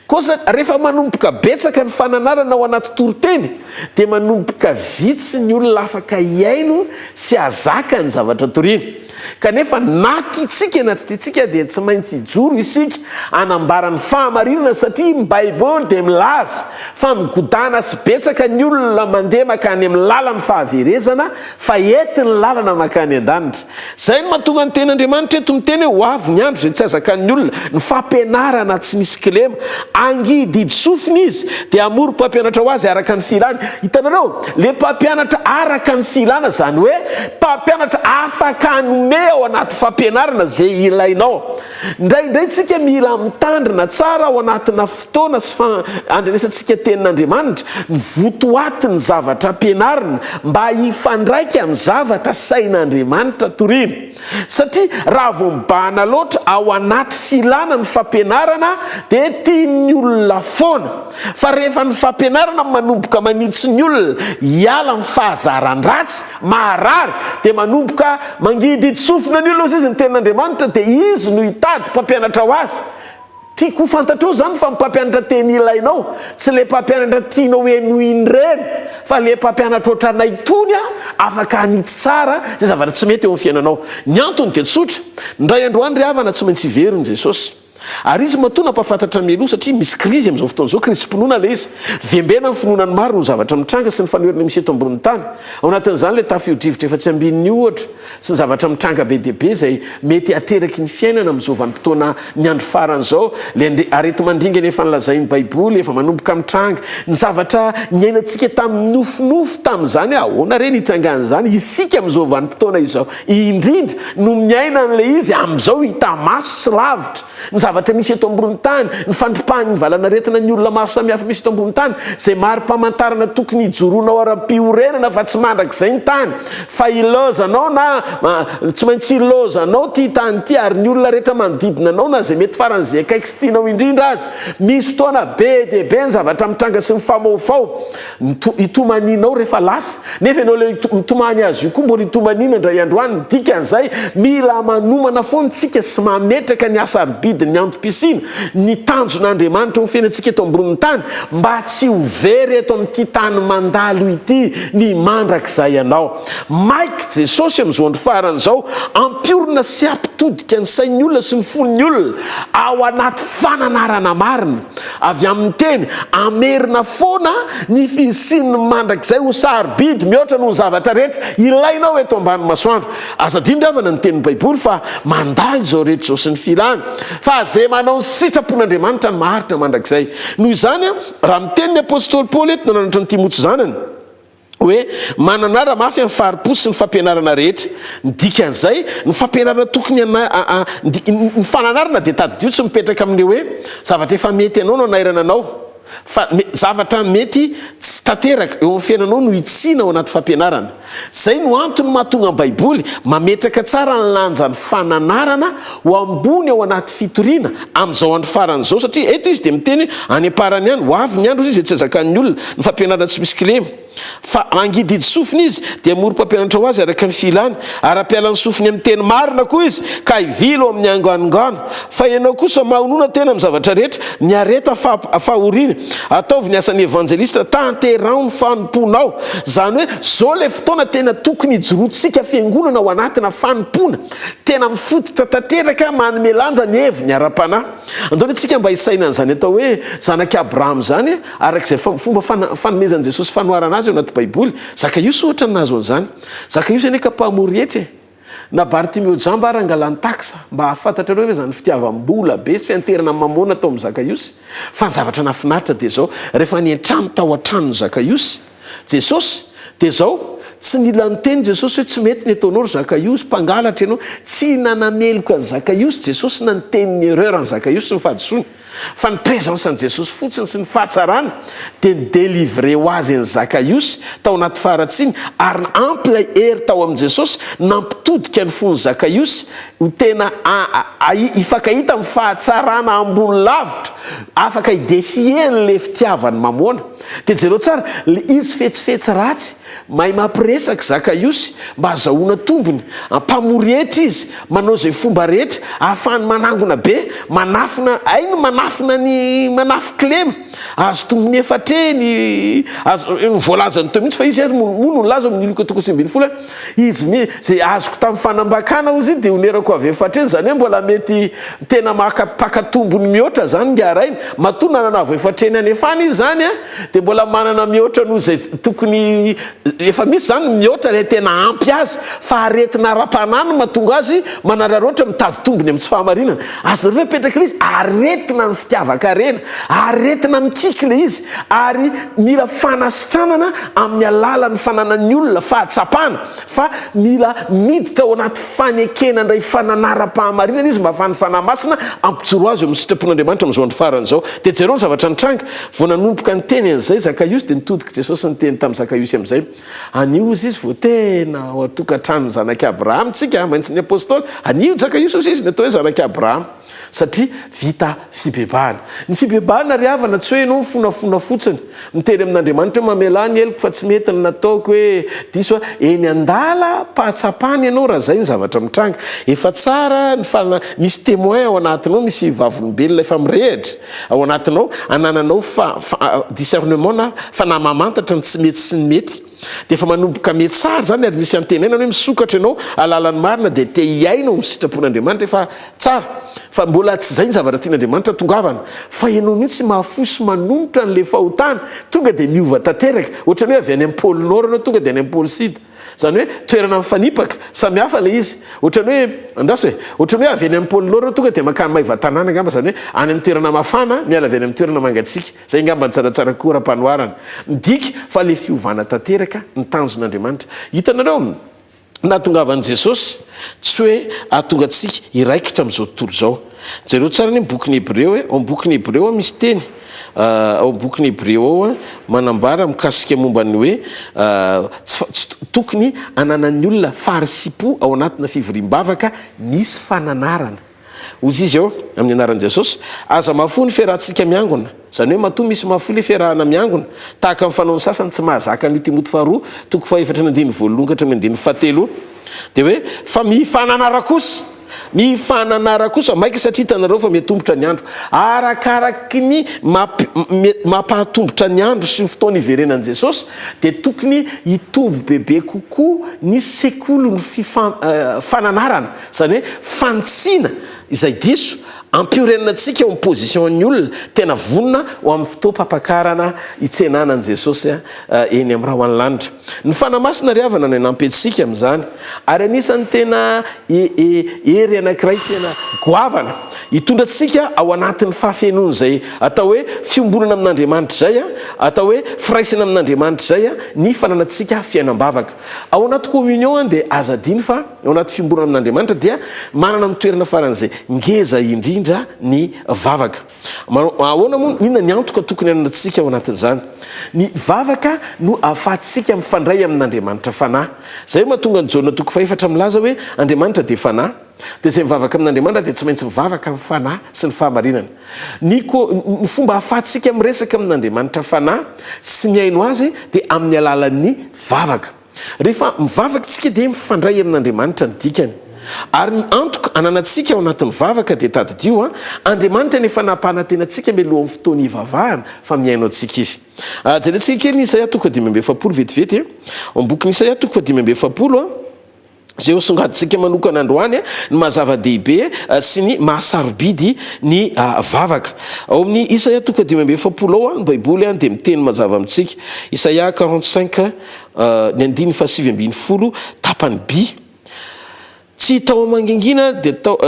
Kosa rehefa manomboka betsaka ny fananarana ao anaty toriteny dia manomboka vitsy ny olona afaka hihaino sy hahazaka ny zavatra toriana. Kanefa na tiantsika na tsy tiantsika dia tsy maintsy hijoro isika hanambara ny fahamarinana satria ny Baiboly dia milaza fa migodàna sy betsaka ny olona mandeha mankany amin'ny lalan'ny fahaverezana fa ety ny lalana mankany an-danitra. Izay no mahatonga ny Tenin'Andriamanitra eto miteny hoe ho avy ny andro izay tsy hazakan'ny olona ny fampianarana tsy misy kilema. Angididy sofina izy dia hamory mpampianatra ho azy araka ny filany. Hitanareo? Le mpampianatra araka ny filana izany hoe mpampianatra afaka hanome ao anaty fampianarana izay ilainao. Indraindray tsika mila mitandrina tsara ao anatina fotoana sy andrenesantsika tenin'Andriamanitra ny votoatin'ny zavatra ampianarina mba hifandraika amin'ny zavatra sain'Andriamanitra torina. Satria raha vao mibahana loatra ao anaty filana ny fampianarana dia tian'ny olona foana. Fa rehefa ny fampianarana manomboka manitsy ny olona hiala amin'ny fahazaran-dratsy, maharary, dia manomboka mangidihidy sofina ny olona hozy izy ny tenin'Andriamanitra dia izy no hitady mpampianatra ho azy. Tiako ho fantatrao izany fa ny mpampianatra teny ilainao tsy ilay mpampianatra tianao henoina ireny fa ilay mpampianatra ohatranay itony afaka hanitsy tsara izay zavatra tsy mety eo amin'ny fiainanao. Ny antony dia tsotra, indray andro any ry havana tsy maintsy hiverina Jesosy. Ary izy matoa nampahafantatra mialoha satria misy krizy amin'izao fotoana izao, krizim-pinoana ilay izy. Vembena ny finoana ny maro noho ny zavatra mitranga sy ny fanoherana misy eto ambonin'ny tany. Ao anatin'izany ilay tafio-drivotra efa tsy ambininy io ohatra, sy ny zavatra mitranga be dia be izay mety hateraky ny fiainana amin'izao vanim-potoana ny andro farany izao, ilay areti-mandringana efa nolazain'ny Baiboly efa manomboka mitranga, ny zavatra niainantsika tamin'ny nofinofy tamin'izany hoe ahoana re ny hitrangan'izany, isika amin'izao vanim-potoana izao indrindra no miaina an'ilay izy amin'izao hita maso tsy lavitra ny zavatra misy eto ambony tany, ny fandripahan'ny valanaretina ny olona maro samihafa misy eto ambony tany, izay mari-pamantarana tokony hijoroanao ara-piorenana fa tsy mandrakizay ny tany fa ilaozanao na tsy maintsy ilaozanao ity tany ity ary ny olona rehetra manodidina anao na izay mety faran'izay akaiky sy tianao indrindra aza. Misy fotoana be dia be ny zavatra mitranga sy mifamoafao. Hitomanianao rehefa lasa, nefa ianao ilay mitomany azy io koa mbola hitomaniana indray andro any, ny dikan'izay mila manomana foana isika sy mametraka ny hasarobidin'ny antom-pisiana, ny tanjon'Andriamanitra ho fiainantsika eto ambonin'ny tany mba tsy ho very eto amin'ity tany mandalo ity ny mandrakizay anao. Maika Jesosy amin'izao andro farany izao hampiorina sy hampitodika ny sain'ny olona sy ny fon'ny olona ao anaty fananarana marina. Avy amin'ny teny, hamerina foana ny fisian'ny mandrakizay ho sarobidy mihoatra noho ny zavatra rehetra ilainao eto ambany masoandro. Aza adino ry havana ny tenin'ny Baiboly fa mandalo izao rehetra izao sy ny filany, fa izay manao ny sitrapon'Andriamanitra no maharitra mandrakizay. Noho izany, raha miteny ny apostoly Paoly eto nananatra an'i Timoty zanany, hoe mananara mafy amin'ny fahari-po sy ny fampianarana rehetra. Ny dikan'izay, ny fampianarana tokony ny fananarana dia tadidio tsy mipetraka amin'ilay hoe zavatra efa mety anao no anairana anao, fa zavatra mety tsy tanteraka eo amin'ny fiainanao no hitsiana ao anaty fampianarana. Izay no antony mahatonga ny Baiboly mametraka tsara ny lanjan'ny fananarana ho ambony ao anaty fitoriana amin'izao andro farany izao, satria eto izy dia miteny hoe any am-parany any, ho avy ny andro hozy izy izay tsy hazakan'ny olona ny fampianarana tsy misy kilema, fa hangidihidy sofina izy, dia hamory mpampianatra ho azy araka ny filany, ary hampiala ny sofiny amin'ny teny marina koa izy, ka hivily ao amin'ny anganongano. Fa ianao kosa, mahonona tena amin'ny zavatra rehetra, miareta fahoriana, ataovy ny asan'ny evanjelista, tanteraho ny fanompoanao. Izany hoe, izao ilay fotoana tena tokony hijoroantsika fiangonana ao anatina fanompoana. Tena mifototra tanteraka manome lanja ny heviny ara-panahy. Andao anie tsika mba hisaina an'izany atao hoe zanak'i Abrahama izany araka izay fomba fanomezan'i Jesosy fanoharana azy ao anaty Baiboly. Zakaiosy ohatra no nahazo an'izany. Zakaiosy anie ka mpamory hetra e! Na Bartimeo jamba ary angalany taxe. Mba hahafantatrareo ve izany fitiavam-bola be sy fianterana amin'ny mamôna tao amin'i Zakaiosy? Fa ny zavatra nahafinaritra dia izao, rehefa niantrano tao an-tranon'i Zakaiosy, Jesosy, dia izao, tsy nila niteny Jesosy hoe tsy mety ny ataonao ry Zakaiosy, mpangalatra ianao. Tsy nanameloka an'i Zakaiosy Jesosy na niteny ny erreur an'i Zakaiosy sy ny fahadisoany. Fa ny présence an'i Jesosy fotsiny sy ny fahatsarany dia ni-délivrer ho azy an'i Zakaiosy tao anaty faharatsiany ary ampy ilay hery tao amin'i Jesosy nampitodika ny fon'i Zakaiosy ho tena hifankahita amin'ny fahatsarana ambony lavitra afaka hi-défier an'ilay fitiavany mamoana. Dia jereo tsara, le izy fetsifetsy ratsy, mahay mampiresaka Zakaiosy mba hazahoana tombony, mpamory hetra izy, manao izay fomba rehetra ahafahany manangona be, manafina, hainy manafina. Manafina ny manafin-kilema, azo tombony efatra eny, azo, voalazany teo mihitsy fa izy ary moa no nilaza ao amin'ny Lioka toko 19 hoe izy mi, izay azoko tamin'ny fanambakana hozy dia onerako avy efatra eny, izany hoe mbola mety tena maka, mpaka tombony mihoatra izany ingahy rainy, matoa nanana avo efatra eny anefana izy izany an, dia mbola manana mihoatra noho izay tokony, efa misy izany ny mihoatra ilay tena ampy azy, fa aretina ara-panahy no mahatonga azy manararaotra mitady tombony amin'ny tsy fahamarinana. Azonareo ve apetraka ilay izy? Aretina ny fitiavan-karena, aretina mikiky ilay izy, ary mila fanasitranana amin'ny alalan'ny fananan'ny olona fahatsapana fa mila miditra ao anaty fanekena indray fananaram-pahamarinana izy mba hahafahan'ny Fanahy Masina hampijoro azy eo amin'ny sitrapon'Andriamanitra amin'izao andro farany izao. Dia jereo ny zavatra nitranga, vao nanomboka niteny an'izay Zakaiosy dia nitodika Jesosy niteny tamin'i Zakaiosy amin'izay, Anio hozy izy vao tena ao an-tokantranon'ny zanak'i Abrahama tsika, maintsy ny Apostoly, anio Zakaiosy hozy izy ny atao hoe zanak'i Abrahama, satria vita fibebahana. Ny fibebahana ry havana tsy hoe ianao mifonafona fotsiny, miteny amin'Andriamanitra hoe mamelà ny heloko fa tsy mety ny nataoko hoe diso aho, eny an-dalam-pahatsapana ianao raha izay ny zavatra mitranga. Efa tsara ny fana, misy témoin ao anatinao, misy vavolombelona efa mirehitra ao anatinao, anananao fa, fa, discernement na fanahy mamantatra ny tsy mety sy ny mety. Dia efa manomboka mihatsara izany ary misy antenaina hoe misokatra ianao hahalala ny marina dia te hiaina ao amin'ny sitrapon'Andriamanitra efa tsara fa mbola tsy izay ny zavatra tian'Andriamanitra tongavana fa ianao mihitsy mahafoy sy manonitra an'ilay fahotana tonga dia miova tanteraka ohatran'ny hoe avy any amin'ny pôle nord ianao tonga dia any amin'ny pôle sud izany hoe toerana mifanipaka samy hafa ilay izy ohatran'ny hoe andraso e ohatran'ny hoe avy any amin'ny pôle nord ianao tonga dia mankany Maevatanàna angamba izany hoe any amin'ny toerana mafana miala avy any amin'ny toerana mangatsiaka Zay angamba ny tsaratsara kokoa ara-panoharana. Midika fa le fiovana tanteraka ny tanjon'Andriamanitra. Hitanareo, nahatongavan'i Jesosy, tsy hoe hahatonga antsika hiraikitra amin'izao tontolo izao. Jereo tsara anie ny bokin'ny Hebreo e, ao amin'ny bokin'ny Hebreo ao misy teny, ao amin'ny bokin'ny Hebreo ao manambara mikasika momba ny hoe tsy tsy tokony hananan'ny olona faharisiham-po ao anatina fivoriam-bavaka misy fananarana. Hozy izy eo, amin'ny anaran'i Jesosy, Aza mahafoy ny fiarahantsika miangona. Izany hoe matoa misy mahafoy ilay fiarahana miangona, tahaka ny fanaon'ny sasany tsy mahazaka an'io Timoty faharoa toko fahefatra ny andininy voalohany ka hatramin'ny andininy fahatelo io, dia hoe, fa mifananara kosa, mifananara kosa, maika satria hitanareo fa mihatombotra ny andro. Arakaraky ny mampahatombotra ny andro sy ny fotoana hiverenan'i Jesosy, dia tokony hitombo bebe kokoa ny sekolin'ny fananarana. Izany hoe fanitsiana izay diso, ampiorenana antsika eo amin'ny position-n'ny olona tena vonona ho amin'ny fotoam-pampakarana hitsenana an'i Jesosy eny amin'ny rahona lanitra. Ny Fanahy Masina ry havana no hanampy antsika amin'izany. Ary anisan'ny tena hery anankiray tena goavana hitondra antsika ao anatin'ny fahafenoan'izay atao hoe fiombonana amin'Andriamanitra izay, atao hoe firaisana amin'Andriamanitra izay ny fananantsika fiainam-bavaka. Ao anaty communion dia aza adino fa Ao anaty fiombonana amin'Andriamanitra dia manana ny toerana faran'izay ngeza indrindra ny vavaka. Ahoana moa, inona ny antoka tokony hananantsika ao anatin'izany? Ny vavaka no ahafahantsika mifandray amin'Andriamanitra Fanahy. Izay no mahatonga an'i Jaona toko fahefatra milaza hoe Andriamanitra dia Fanahy, dia izay mivavaka amin'Andriamanitra dia tsy maintsy mivavaka amin'ny Fanahy sy ny fahamarinana. Ny ny fomba ahafahantsika miresaka amin'Andriamanitra Fanahy sy mihaino Azy dia amin'ny alalan'ny vavaka. Rehefa mivavaka isika dia mifandray amin'Andriamanitra ny dikany. Ary ny antoka ananantsika ao anatin'ny vavaka dia tadidio an, Andriamanitra no efa nampanantena antsika mialohan'ny fotoana hivavahana fa mihaino antsika Izy. Jerentsika kely ny Isaia toko fahadimy vetivety e. Ao amin'ny bokin'i Isaia toko fahadimy an. Izay ho songadintsika manokana androany, ny maha zava-dehibe sy ny maha sarobidy ny vavaka. Ao amin'ny Isaia toko 45 ao, ny Baiboly dia miteny mazava amintsika. Isaia 45, ny andininy faha-19, tapany B. Tsy tao mangingina dia tao.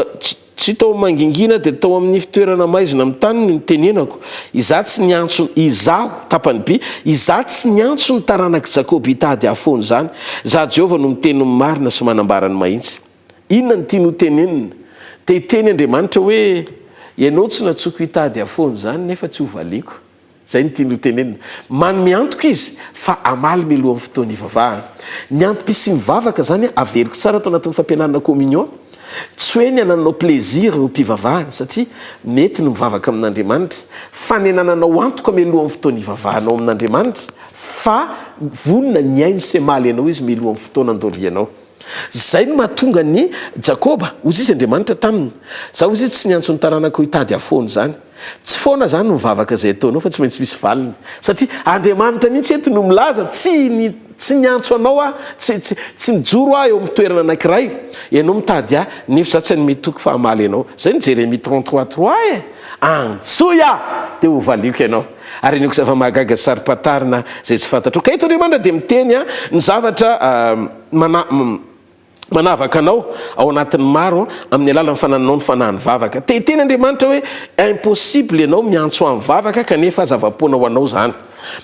Tsy tao mangingina dia tao amin'ny fitoerana maizina amin'ny tany no nitenenako, Izaho tsy niantso, Izaho, tapany by, Izaho tsy niantso ny taranak'i Jakoba hitady ahy foana izany. Izaho Jehovah no miteny ny marina sy manambara ny mahitsy. Inona no tiany hotenenina? Te hiteny Andriamanitra hoe, Ianao tsy nantsoiko hitady ahy foana izany nefa tsy hovaliako. Izay no tiany ho tenenina. Manome antoka izy fa hamaly mialohan'ny fotoana hivavahana. Ny antom-pisian'ny vavaka izany, averiko tsara ato anatin'ny fampianarana communion, tsy hoe ny hanananao plaisir eo am-pivavahana, satria mety ny mivavaka amin'Andriamanitra, fa ny hanananao antoka mialohan'ny fotoana hivavahanao amin'Andriamanitra fa vonona ny hihaino sy hamaly anao Izy mialohan'ny fotoana andolianao. Izay no mahatonga an'i Jakoba, hozy izy Andriamanitra taminy, Izaho hozy izy tsy niantso ny taranakao hitady afoana izany. Tsy foana izany ny vavaka izay ataonao fa tsy maintsy misy valiny. Satria Andriamanitra mihitsy eto no milaza, tsy ny tsy niantso anao aho, tsy tsy tsy nijoro aho eo amin'ny toerana anankiray, ianao mitady ahy, nefa izaho tsy hanome toky fa hamaly anao. Izay no Jeremia 33 trois e! Antsoy aho dia hovaliako ianao. Ary hanehoako zava-mahagaga sy saro-pantarina izay tsy fantatrao. Ka eto Andriamanitra dia miteny ny zavatra mana Manavaka anao ao anatin'ny maro amin'ny alalan'ny fanananao ny fanahin'ny vavaka. Te hiteny Andriamanitra hoe impossible ianao miantso ahy mivavaka kanefa zava-poana ho anao izany.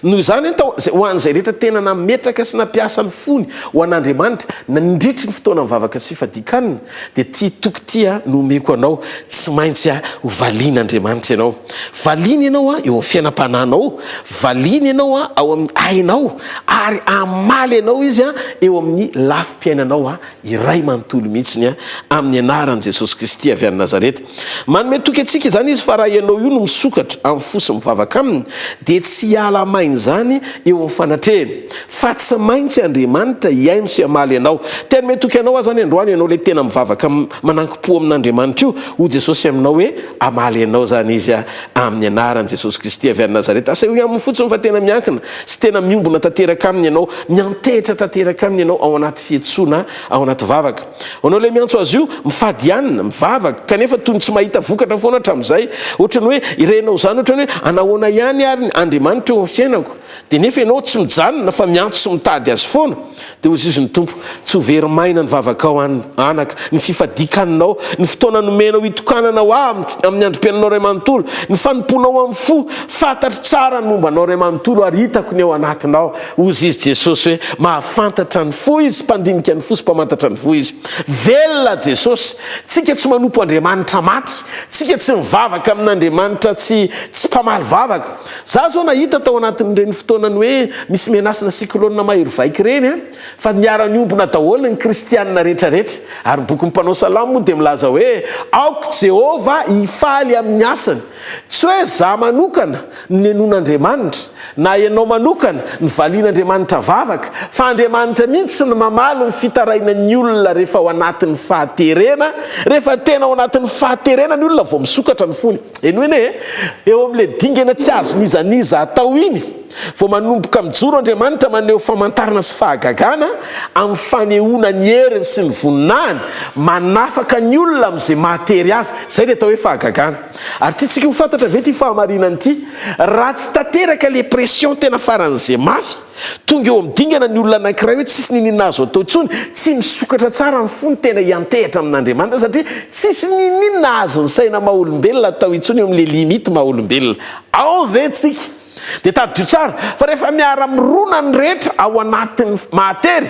Noho izany atao ho an'izay rehetra tena nametraka sy nampiasa ny fony ho an'Andriamanitra nandritry ny fotoana mivavaka sy fifadian-kanina dia ity toky ity no omeko anao, tsy maintsy ho valian'Andriamanitra ianao. Valiany ianao eo amin'ny fiainam-panahinao, valiany ianao ao amin'ny ainao ary hamaly anao Izy eo amin'ny lafim-piainanao iray manontolo mihitsiny amin'ny anaran'i Jesosy Kristy avy any Nazareta. Manome toky antsika izany Izy fa raha ianao io no misokatra amin'ny fo sy mivavaka Aminy dia tsy hiala maina izany eo amin'ny fanatrehany fa tsy maintsy Andriamanitra hihaino sy hamaly anao. Te hanome toky anao aho izany androany ianao ilay tena mivavaka manankim-po amin'Andriamanitra io, hoy Jesosy aminao hoe hamaly anao izany Izy amin'ny anaran'i Jesosy Kristy avy any Nazareta. Asehoy aminy fotsiny fa tena miankina sy tena miombona tanteraka aminy ianao, miantehitra tanteraka aminy ianao ao anaty fiantsoana, ao anaty vavaka. Ho anao ilay miantso azy io, mifady hanina, mivavaka, kanefa toy ny tsy mahita vokatra foana hatramin'izay. Ohatran'ny hoe irenao izany, ohatran'ny hoe anahoana ihany ary ny Andriamanitra eo amin'ny fiainako. Dia nefa ianao tsy mijanona fa miantso sy mitady Azy foana. Dia hoy Jesoa ny Tompo, Tsy ho very maina ny vavakao an, anaka, ny fifadian-kaninao, ny fotoana nomenao hitokanana ho Ahy amin'ny androm-piainanao iray manontolo, ny fanompoanao amin'ny fo. Fantatro tsara ny momba anao iray manontolo ary hitako ny ao anatinao. Hoy Izy Jesosy hoe, Mahafantatra ny fo Izy, mpandinika ny fo sy mpamantatra ny fo Izy. Velona Jesosy. Tsika tsy manompo Andriamanitra maty. Tsika tsy mivavaka amin'Andriamanitra tsy tsy mpamaly vavaka. Za zao nahita tao anatin'ireny fotoanan'ny hoe misy menace na cyclone mahery vaika ireny an, fa niara-niombona daholo ny kristianina rehetrarehetra. Ary ny bokin'ny mpanao salamo moa dia milaza hoe aoka Jehovah hifaly amin'ny asany. Tsy hoe za manokana no nenoan'Andriamanitra, na ianao manokana no valian'Andriamanitra vavaka, fa Andriamanitra mihitsy no mamaly ny fitarainan'ny olona rehefa ao anatin'ny fahaterena, rehefa tena ao anatin'ny fahaterena ny olona vao misokatra ny fony. Henoy anie e! Eo amin'ilay dingana tsy azon'iza n'iza atao iny vao manomboka mijoro Andriamanitra maneho famantarana sy fahagagana amin'ny fanehoana ny heriny sy ny voninahiny, manafaka ny olona amin'izay mahatery azy. Izay ilay atao hoe fahagagana. Ary tiantsika ho fantatra ve ity fahamarinana ity? Raha tsy tanteraka ilay pression tena faran'izay mafy, Tonga eo amin'ny dingana ny olona anankiray hoe tsisy niniana azo atao intsony, tsy misokatra tsara ny fony tena hiantehitra amin'Andriamanitra satria tsisy niniana azon'ny saina maha olombelona atao intsony eo amin'ilay limite maha olombelona. Ao ve tsika? Dia tadidio tsara fa rehefa miara mirona ny rehetra ao anatin'ny mahatery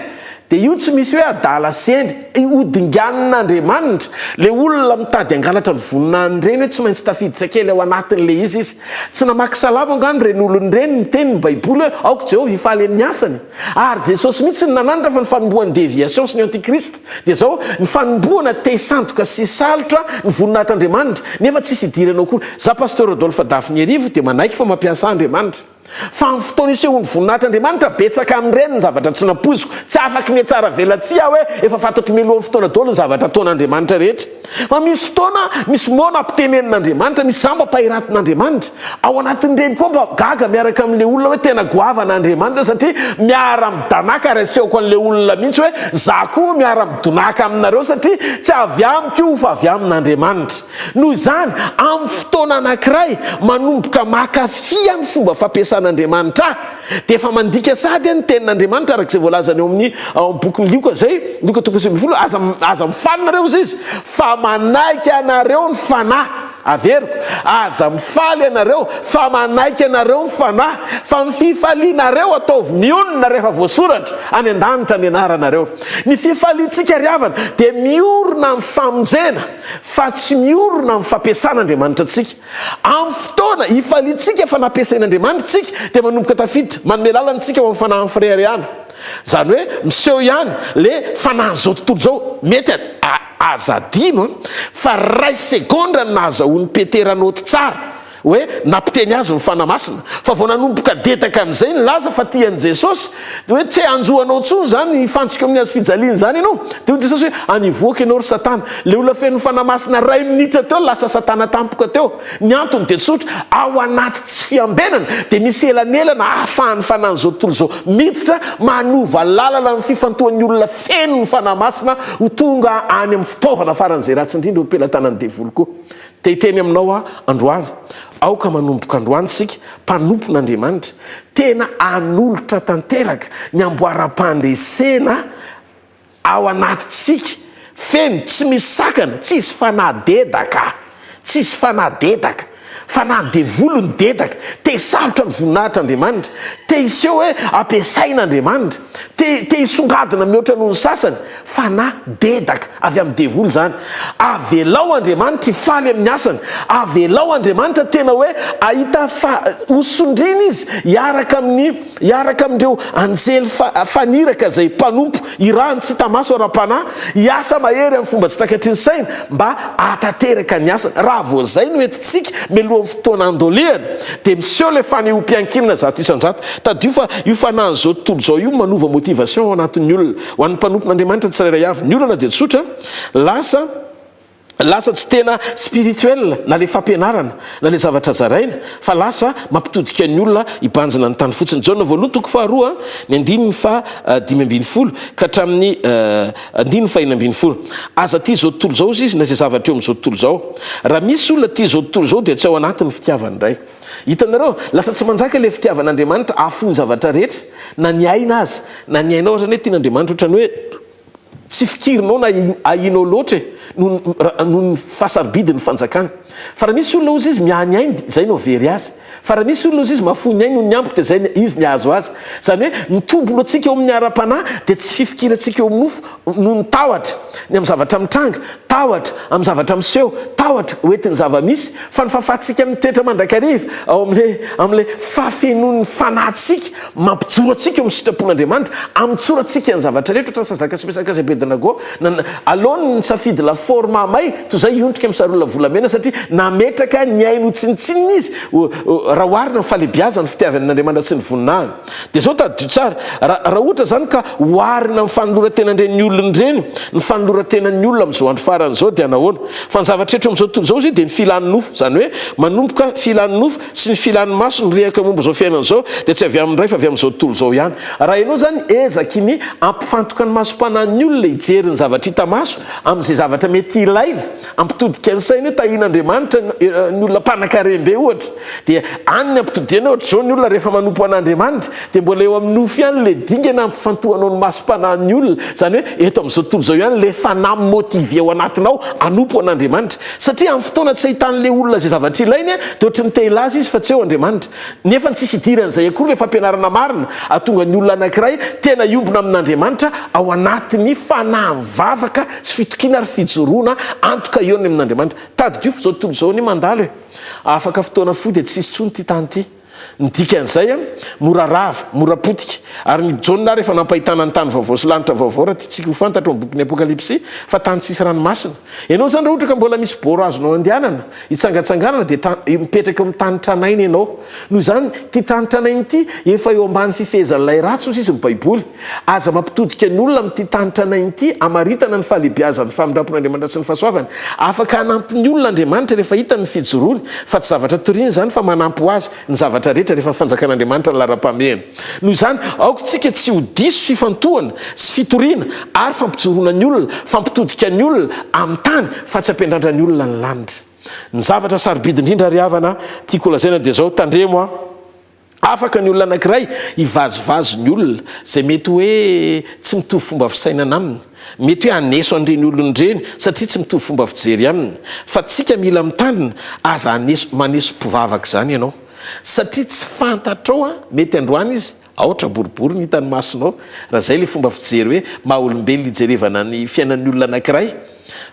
dia io tsy misy hoe adala sy hendry, hodinganin'Andriamanitra ilay olona mitady hangalatra ny voninahiny ireny hoe tsy maintsy tafiditra kely ao anatin'ilay izy izy. Tsy namaky salamo angaha ireny olona ireny niteny ny baiboly hoe aoka Jehovah hifaly amin'ny asany. Ary Jesosy mihitsy no nananatra fa ny fanombohan'ny deviation sy ny antichrist dia izao, ny fanombohana te hisandoka sy hisalotra ny voninahitr'Andriamanitra nefa tsisy idiranao akory. Za Pasteur Rodolphe Dafiniarivo dia manaiky fa mampiasa ahy Andriamanitra. Fa amin'ny fotoana isehoan'ny voninahitr'Andriamanitra, betsaka amin'ireny ny zavatra tsy nampoiziko. Tsy afaky ny hiatsara velatsihy aho hoe efa fantatro mialohan'ny fotoana daholo ny zavatra ataon'Andriamanitra rehetra. Fa misy fotoana, misy moana ampitenenin'Andriamanitra, misy jamba ampahiratin'Andriamanitra. Ao anatin'ireny koa mba gaga miaraka amin'ilay olona hoe tena goavana Andriamanitra satria miara-midanaka ary asehoko an'ilay olona mihitsy hoe za koa miara-midonaka aminareo satria tsy avy amiko io fa avy amin'Andriamanitra. Noho izany, amin'ny fotoana anankiray, manomboka maka fy ny fomba fampiasan'Andriamanitra ahy, dia efa mandika sahady ny tenin'Andriamanitra araka izay voalazany ao amin'ny ao amin'ny bokin'i Lioka izay, Lioka toko 19, aza aza mifaly nareo hozy izy, fa manaiky anareo ny Fanahy. Averiko, aza mifaly ianareo, fa manaiky anareo ny Fanahy, fa ny fifalianareo ataovy mionona rehefa voasoratra any an-danitra ny anaranareo. Ny fifaliantsika ry havana dia miorina amin'ny famonjena. Fa tsy miorina amin'ny fampiasan'Andriamanitra antsika. Amin'ny fotoana ifaliantsika fa nampiasain'Andriamanitra isika, dia manomboka tafiditra, manome lalana antsika ho amin'ny fanahin'ny fireharehana. Izany hoe miseho ihany le fanahin'izao tontolo izao. Mety aza adino fa ray segondra no nahazahoan'i Petera naoty tsara. Hoe nampiteny azy ny Fanahy Masina. Fa vao nanomboka dedaka amin'izay nilaza fa tia an'i Jesosy, dia hoe tsy hanjo anao intsony izany hifantsika eo amin'ny hazo fijaliana izany ianao. Dia hoy Jesosy hoe, any hivoaka ianao ry Satana. Ilay olona feno Fanahy Masina iray minitra teo lasa Satana tampoka teo. Ny antony dia tsotra, ao anaty tsy fiambenana dia misy elanelana ahafahan'ny fanahin'izao tontolo izao miditra manova lalana ny fifantohan'ny olona feno ny Fanahy Masina ho tonga any amin'ny fitaovana faran'izay ratsy indrindra eo am-pelatanan'ny devoly koa. Te hiteny aminao aho androany, aoka manomboka androany isika mpanompon'Andriamanitra, tena hanolotra tanteraka ny amboaram-pandresena ao anatintsika, feno, tsy misy sakana, tsisy fanahy dedaka, tsisy fanahy dedaka, fanahy devoly ny dedaka, te hisalotra ny voninahitr'Andriamanitra, te hiseho hoe ampiasain'Andriamanitra, te te hisongadina mihoatra noho ny sasany, Fanahy dedaka avy amin'ny devoly izany. Avelao Andriamanitra hifaly amin'ny asany. Avelao Andriamanitra tena hoe hahita fa ho sondriana izy hiaraka amin'ny hiaraka amin'ireo anjely fa faniraka izay mpanompo irahiny tsy hita maso ara-panahy hiasa mahery amin'ny fomba tsy takatry ny saina mba hahatanteraka ny asany. Raha vao izay no entintsika mialohan'ny fotoana handolehana dia miseho ilay fanehoam-piankinana 100%. Tadidio fa io fanahin'izao tontolo izao io manova motivation ao anatin'ny olona. Ho an'ny mpanompon'Andriamanitra tsirairay avy, ny olana dia tsotra, lasa lasa tsy tena spirituel na le fampianarana na le zavatra zaraina fa lasa mampitodika ny olona hibanjina ny tany fotsiny. Jaona voalohany toko faharoa ny andininy faha 15 ka hatramin'ny andininy faha 16. Aza tia izao tontolo izao hozy izy na izay zavatra eo amin'izao tontolo izao. Raha misy olona tia izao tontolo izao dia tsy ao anatiny ny fitiavan'ny Ray. Hitanareo, lasa tsy manjaka ilay fitiavan'Andriamanitra hahafoy ny zavatra rehetra, na ny aina aza, na ny ainao aza anie tian'Andriamanitra ohatran'ny hoe tsy fikirinao na ahianao loatra e, noho noho ny fahasarobidin'ny fanjakana. Fa raha misy olona hozy izy miahy ny ainy dia izay no very azy. Fa raha misy olona hozy izy mahafoy ny ainy noho ny amiko dia izay izy ny hahazo azy. Izany hoe ny tombony ho antsika eo amin'ny ara-panahy dia tsy fifikirantsika eo amin'ny nofo noho ny tahotra ny amin'ny zavatra mitranga, tahotra amin'ny zavatra miseho, tahotra ho entin'ny zava-misy, fa ny fahafahantsika mitoetra mandrakariva ao amin'ilay amin'ilay fahafenoan'ny fanahintsika mampijoro antsika eo amin'ny sitrapon'Andriamanitra, amotsorantsika ny zavatra rehetra, ohatran'ny Sadraka sy Mesaka sy Abednego, na aleony nisafidy lafaoro mahamay toy izay hiondrika amin'ny sarilona volamena satria nametraka ny ainy ho tsinontsinona izy raha oharina amin'ny fahalehibiazan'ny fitiavany an'Andriamanitra sy ny voninahiny. Dia izao tadidio tsara, raha raha ohatra izany ka oharina amin'ny fanoloran-tenan'ireny olona ireny ny fanoloran-tenan'ny olona amin'izao andro farany izao dia nahoana? Fa ny zavatra rehetra eo amin'izao tontolo izao hozy dia ny filan'ny nofo, izany hoe manomboka filan'ny nofo sy ny filan'ny maso mirehaka momba izao fiainana izao dia tsy avy amin'ny Ray fa avy amin'izao tontolo izao ihany. Raha ianao izany ezaky ny hampifantoka ny masom-panahin'ny olona hijery ny zavatra hita maso amin'izay zavatra mety hilaina hampitodika ny sainy hoe tahian'Andriamanitra ny olona mpanankarem-be ohatra Dia any ny ampitodiana ohatr'izao ny olona rehefa manompo an'Andriamanitra dia mbola eo amin'ny nofo ihany ilay dingana ampifantohanao ny masom-panahin'ny olona, izany hoe eto amin'izao tontolo izao ihany ilay fanahy mi-motiver ao anatinao hanompo an'Andriamanitra. Satria amin'ny fotoana tsy ahitan'ilay olona izay zavatra ilainy dia ohatry ny te hilaza izy fa tsy eo Andriamanitra. Nefa tsisy idiran'izay akory ilay fampianarana marina hahatonga ny olona anankiray tena hiombona amin'Andriamanitra ao anatin'ny fanahy mivavaka sy fitokiana ary fijoroana antoka eo amin'Andriamanitra. Tadidio fa izao tontolo izao anie mandalo e! Afaka fotoana fohy dia tsy hisy intsony ity tany ity. Ny dikan'izay, mora rava, mora potika. Ary ny Jaona ary efa nampahitana ny tany vaovao sy lanitra vaovao raha tiantsika ho fantatra ao amin'ny bokin'ny Apokalypsy fa tany tsisy ranomasina. Ianao izany raha ohatra ka mbola misy boro azonao andehanana, hitsangatsanganana dia mipetraka eo amin'ny tany tranainy ianao. Noho izany, ity tany tranainy ity efa eo ambany fifehezan'ilay ratsy hoy izy ny Baiboly. Aza mampitodika ny olona amin'ity tany tranainy ity hamaritana ny fahalehibiazan'ny famindrampon'Andriamanitra sy ny fahasoavany. Afaka hanampy ny olona Andriamanitra rehefa hitany ny fijoroany, fa tsy zavatra toriana izany fa manampy ho azy ny zavatra rehetra rehefa ny fanjakan'Andriamanitra no laharam-pahamehana. Noho izany, aoka isika tsy ho diso fifantohana sy fitoriana ary fampijoroana ny olona, fampitodika ny olona amin'ny tany fa tsy hampiandrandra ny olona ny lanitra. Ny zavatra sarobidy indrindra ry havana tiako holazaina dia izao, tandremo an! Afaka ny olona anankiray hivazivazy ny olona izay mety hoe tsy mitovy fomba fisainana aminy. Mety hoe haneso an'ireny olona ireny satria tsy mitovy fomba fijery aminy. Fa tsika mila mitandrina, aza haneso, maneso mpivavaka izany ianao. Satria tsy fantatrao an, mety androany izy, aotra boribory ny hitan'ny masonao, raha izay ilay fomba fijery hoe maha olombelona ijerevana ny fiainan'ny olona anankiray.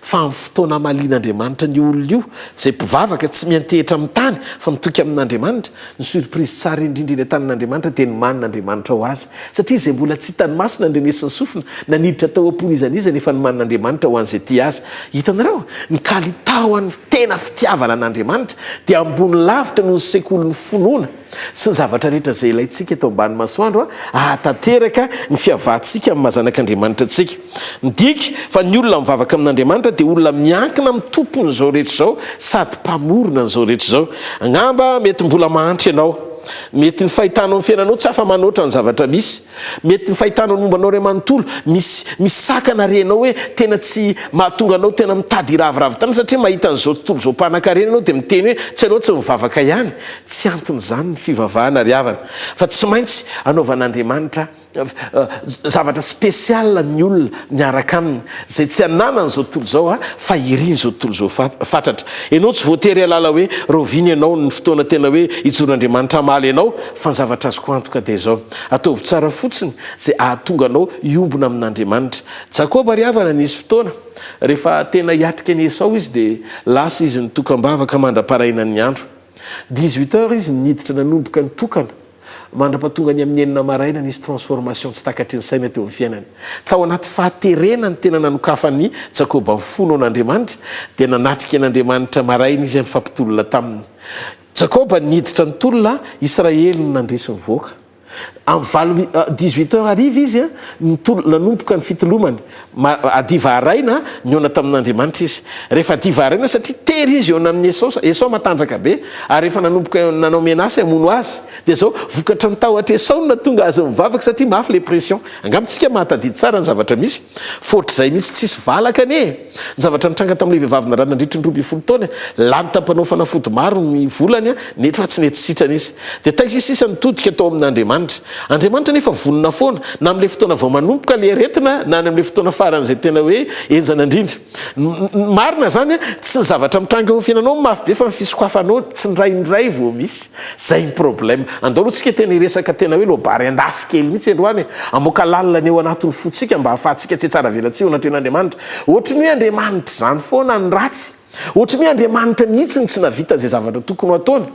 Fa amin'ny fotoana hamalian'Andriamanitra an'io olona io, izay mpivavaka tsy miantehitra amin'ny tany fa mitoky amin'Andriamanitra, ny surprise tsara indrindra eny an-tanin'Andriamanitra dia ny manin'Andriamanitra ho azy. Satria izay mbola tsy hitan'ny maso nandrenesin'ny sofina, na niditra tao am-pon'iza n'iza nefa ny manin'Andriamanitra ho an'izay tia azy. Hitanareo? Ny kalitaon'ny tena fitiavana an'Andriamanitra dia ambony lavitra noho ny sekolin'ny finoana. sy ny zavatra rehetra izay ilaintsika eto ambany masoandro hahatanteraka ny fiavahantsika amin'ny maha zanak'Andriamanitra antsika. Midika fa ny olona mivavaka amin'Andriamanitra dia olona miankina amin'ny Tompon'izao rehetra izao sady Mpamorona an'izao rehetra izao. Angamba mety mbola mahantra ianao. Mety ny fahitanao ny fiainanao tsy afa-manoatra ny zavatra misy. Mety ny fahitanao ny momba anao iray manontolo, misy misy sakana renao hoe tena tsy mahatonga anao tena mitady hiraviravy tany satria mahita an'izao tontolo izao mpanankarena ianao dia miteny hoe tsy aleo tsy mivavaka ihany. Tsy anton'izany ny fivavahana ry havana fa tsy maintsy anaovan'Andriamanitra zavatra spécial ny olona miaraka aminy izay tsy ananan'izao tontolo izao fa irin'izao tontolo izao fatratra. Ianao tsy voatery hahalala hoe rahoviana ianao ny fotoana tena hoe hijoron'Andriamanitra hamaly anao fa ny zavatra azoko antoka dia izao, ataovy tsara fotsiny izay hahatonga anao hiombona amin'Andriamanitra. Jakoba ry havana nisy fotoana rehefa tena hiatrika an'i Esao izy dia lasa izy nitokam-bavaka mandra-parainan'ny andro. Dix-huit heures izy niditra nanomboka nitokana mandra-pahatonga ny amin'ny enina maraina nisy transformation tsy takatry ny saina teo amin'ny fiainany. Tao anaty fahaterena ny tena nanokafan'i Jakoba ny fony ho an'Andriamanitra dia nanatrika an'Andriamanitra maraina izy nifampitolona taminy. Jakoba niditra nitolona, Israely no nandresy nivoaka. Amin'ny valo, dix-huit heures hariva izy nitolona, nanomboka ny fitolomany. Hadiva haraina, nihaona tamin'Andriamanitra izy. Rehefa hadiva haraina, satria tery izy hihaona amin'i Esao, Esao matanjaka be, ary efa nanomboka nanao menace hamono azy. Dia izao, vokatry ny tahotr'i Esao no nahatonga azy nivavaka satria mafy ilay pression. Angamba tsika mahatadidy tsara ny zavatra misy. Fa ohatr'izay mihitsy tsisy valaka anie e! Ny zavatra nitranga tamin'ilay vehivavy narary nandritry ny 12 taona, lany tampanao fanafody maro ny volany nefa tsy nety sitrana izy. Dia taiza izy sisa nitodika tao amin'Andriamanitra. Andriamanitra anefa vonona foana, na amin'ilay fotoana vao manomboka ilay aretina na any amin'ilay fotoana faran'izay tena hoe henjana indrindra. Ny marina izany, tsy ny zavatra mitranga eo amin'ny fiainanao no mafy be fa ny fisokafanao tsindraindray vao misy. Zay ny problème. Andao aloha tsika tena hiresaka tena hoe loabary andasy kely mihitsy androany e. Hamoaka lalina ny eo anatin'ny fontsika mba hahafahantsika tsy hihatsaravelatsihy eo anatrehan'Andriamanitra. Ohatry ny hoe Andriamanitra izany foana ny ratsy. Ohatry ny hoe Andriamanitra mihitsy no tsy nahavita an'izay zavatra tokony ho ataony.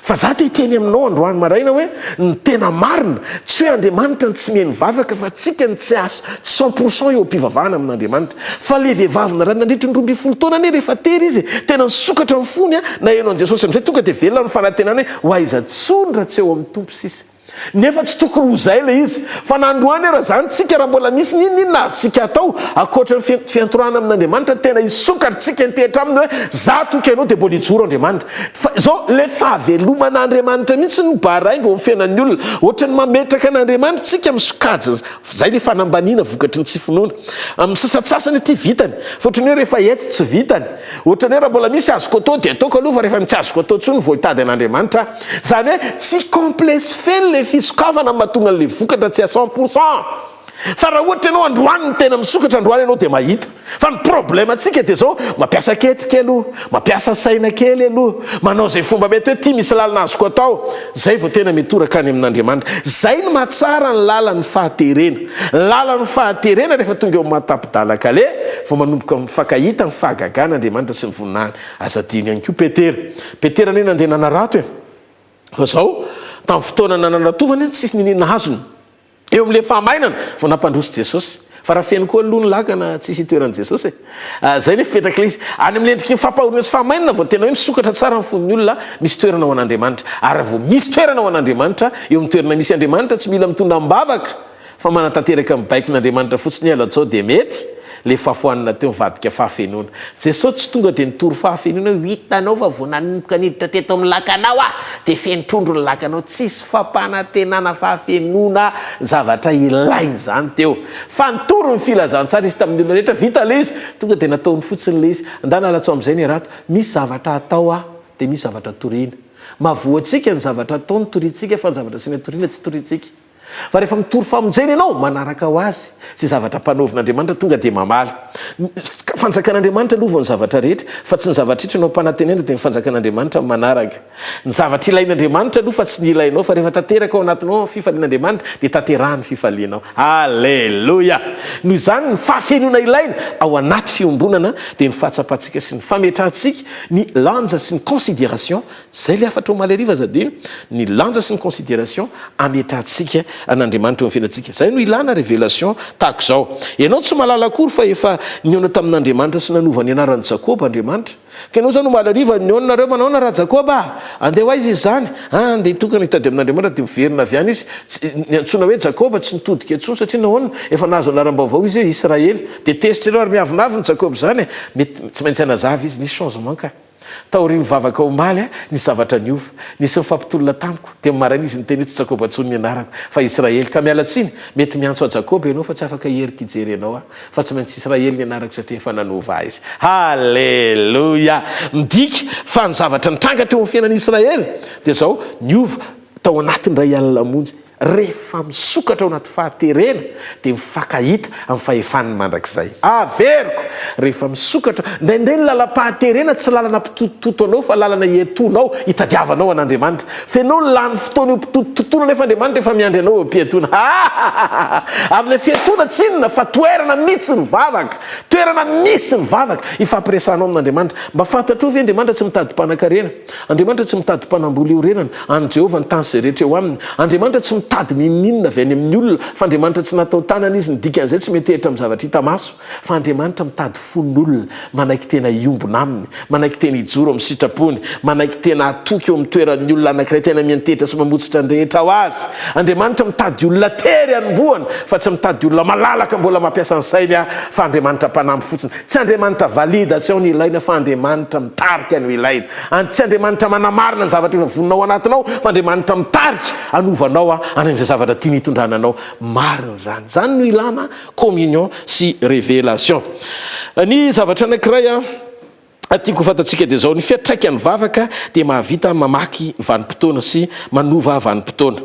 Fa za te hiteny aminao androany maraina hoe ny tena marina, tsy hoe Andriamanitra no tsy mihaino vavaka fa tsika no tsy à cent pour cent eo am-pivavahana amin'Andriamanitra. Fa le vehivavy narary nandritry ny 12 taona anie rehefa tery izy e, tena nisokatra ny fony a, naheno an'i Jesosy amin'izay tonga dia velona ny fanantenana hoe ho aiza tsony raha tsy eo amin'ny Tompo sisa. Nefa tsy tokony ho izay ilay izy. Fa na androany ara izany tsika raha mbola misy n'inon'inona azontsika atao ankoatra ny fiantorahana amin'Andriamanitra tena hisokatrtsika hitehitra aminy hoe za toky anao dia mbola hijoro Andriamanitra. Fa izao ilay fahaveloman'Andriamanitra mihitsy no baraingo eo amin'ny fiainan'ny olona. Ohatran'ny mametraka an'Andriamanitra tsika amin'ny sokajiny. Izay ilay fanambaniana vokatry ny tsy finoana. Amin'ny sasantsasany ity vitany. Fa ohatran'ny hoe rehefa eto tsy vitany. Ohatran'ny hoe raha mbola misy azoko atao dia ataoko aloha fa rehefa tsy azoko atao intsony vao hitady an'Andriamanitra aho. Izany hoe tsy complet sy feno ilay fisokafana no mahatonga an'ilay vokatra tsy à 100%. Fa raha ohatra ianao androany no tena misokatra androany ianao dia mahita. Fa ny problème antsika dia izao, mampiasa ketrika aloha, mampiasa saina kely aloha, manao izay fomba mety hoe ity misy lalana azoko atao, izay vao tena mitoraka any amin'Andriamanitra. Izay no mahatsara ny lalan'ny fahaterena. Ny lalan'ny fahaterena rehefa tonga eo amin'ny maha-tapi-dalan-kaleha vao manomboka mifankahita ny fahagagana Andriamanitra sy ny voninahiny. Aza adino ihany koa Petera. Petera anie nandeha nanarato e. Fa zao, tamin'ny fotoana nanaratovany tsisy niniana azony. Eo amin'ilay fahamainana vao nampandroso Jesosy. Fa raha feno koa aloha ny lakana tsisy itoeran'i Jesosy e. Zay ilay fipetrak'ilay izy. Any amin'ny endriky ny fampahoriana sy fahamainana vao tena hoe misokatra tsara ny fon'ny olona, misy toerana ho an'Andriamanitra. Ary raha vao misy toerana ho an'Andriamanitra, eo amin'ny toerana misy Andriamanitra tsy mila mitondra am-bavaka Fa manatanteraka ny baikon'Andriamanitra fotsiny ialatsao dia mety, le fahafoanana teo nivadika fahafenoana. Jesosy tsy tonga dia nitory fahafenoana hoe hitanao fa vao nanomboka niditra teto amin'ny lakanao aho dia feno trondro ny lakanao. Tsisy fampanantenana fahafenoana zavatra ilaina izany teo. Fa nitory ny filazantsara izy tamin'ny olona rehetra, vita ilay izy, tonga dia nataony fotsiny ilay izy. Andana alatsao amin'izay ny harato, misy zavatra atao aho dia misy zavatra toriana. Mahavoa antsika ny zavatra atao no toriantsika fa ny zavatra asiana toriana tsy toriantsika. Fa rehefa mitory famonjena ianao, manaraka ho azy izay zavatra ampanaovin'Andriamanitra tonga dia mamaly. Fanjakan'Andriamanitra aloha vao ny zavatra rehetra, fa tsy ny zavatra rehetra no ampanantenaina dia ny fanjakan'Andriamanitra no manaraka. Ny zavatra ilain'Andriamanitra aloha fa tsy ny ilainao, fa rehefa tanteraka ao anatinao ny fifalian'Andriamanitra dia tanterahany ny fifalianao. Aleloia! Noho izany ny fahafenoana ilaina ao anaty fiombonana dia ny fahatsapantsika sy ny fametrahantsika ny lanja sy ny considération, izay ilay hafatra omaly hariva aza adino, ny lanja sy ny considération ametrahantsika an'Andriamanitra eo amin'ny fiainantsika. Izay no ilana révélation tahaka izao. Ianao tsy mahalala akory fa efa nihaona tamin'Andriamanitra sy nanova ny anaran'i Jakoba Andriamanitra. Ka ianao izany omaly hariva nihaona nareo manaona Rajakoba a! Andeha ho aiza izy izany? Ah, andeha hitokana hitady amin'Andriamanitra dia miverina avy any izy. Tsy, ny antsoina hoe Jakoba tsy nitodika intsony satria nahoana? Efa nahazo anaram-baovao izy hoe Israely. Dia tezitra ireo ary miavonavona Jakoba izany e! Mety, tsy maintsy hanazava izy, nisy changement ka. Taorian'ny vavaka omaly, nisy zavatra niova. Nisy nifampitolona tamiko. Dia ny maraina izy niteny hoe tsy Jakoba intsony ny anarako, fa Israely. Ka miala tsiny, mety miantso ahy Jakoba ianao fa tsy afaka hierika hijery anao aho. Fa tsy maintsy Israely ny anarako satria efa nanova ahy izy. Haleloia! Midika fa ny zavatra nitranga teo amin'ny fiainan'i Israely dia izao, niova tao anatin'ny iray alina monja. Rehefa misokatra ao anaty fahaterena dia mifankahita amin'ny fahefan'ny mandrakizay. Averiko! Rehefa misokatra, indraindray ny lalam-pahaterena tsy lalana mpitotototo anao fa lalana iatoanao, hitadiavanao an'Andriamanitra. F'enao lany fotoana eo mpitotototoana nefa Andriamanitra efa miandry anao eo am-piatoana. Hahahaha! Ary ilay fiatoana tsy inona fa toerana mitsy ny vavaka. Toerana misy ny vavaka ifampiresahanao amin'Andriamanitra. Mba fantatrao ve Andriamanitra tsy mitady mpanankarena. Andriamanitra tsy mitady mpanamboly iorenana. An'i Jehovah ny tany sy izay rehetra eo aminy. Andriamanitra tsy mitady n'inon'inona avy any amin'ny olona fa Andriamanitra tsy natao tanana izy. Ny dikan'izay tsy miantehitra amin'ny zavatra hita maso. Fa Andriamanitra mitady fon'olona manaiky tena hiombona aminy, manaiky tena hijoro amin'ny sitrapony, manaiky tena hatoky eo amin'ny toeran'ny olona anankiray tena miantehitra sy mamotsitra ny rehetra ho azy. Andriamanitra mitady olona tery hanombohana, fa tsy mitady olona malalaka mbola mampiasa ny sainy aho, fa Andriamanitra mpanampy fotsiny. Tsy Andriamanitra validation no ilaina, fa Andriamanitra mitarika no ilaina. And tsy Andriamanitra manamarina ny zavatra efa vonona ao anatinao, fa Andriamanitra mitarika hanova anao any amin'izay zavatra tiany hitondrana anao. Marina izany. Izany no ilana Communion sy révélation. Ny zavatra anankiray tiako ho fantatsika dia izao, ny fiantraikan'ny vavaka dia mahavita mamaky vanim-potoana sy manova vanim-potoana.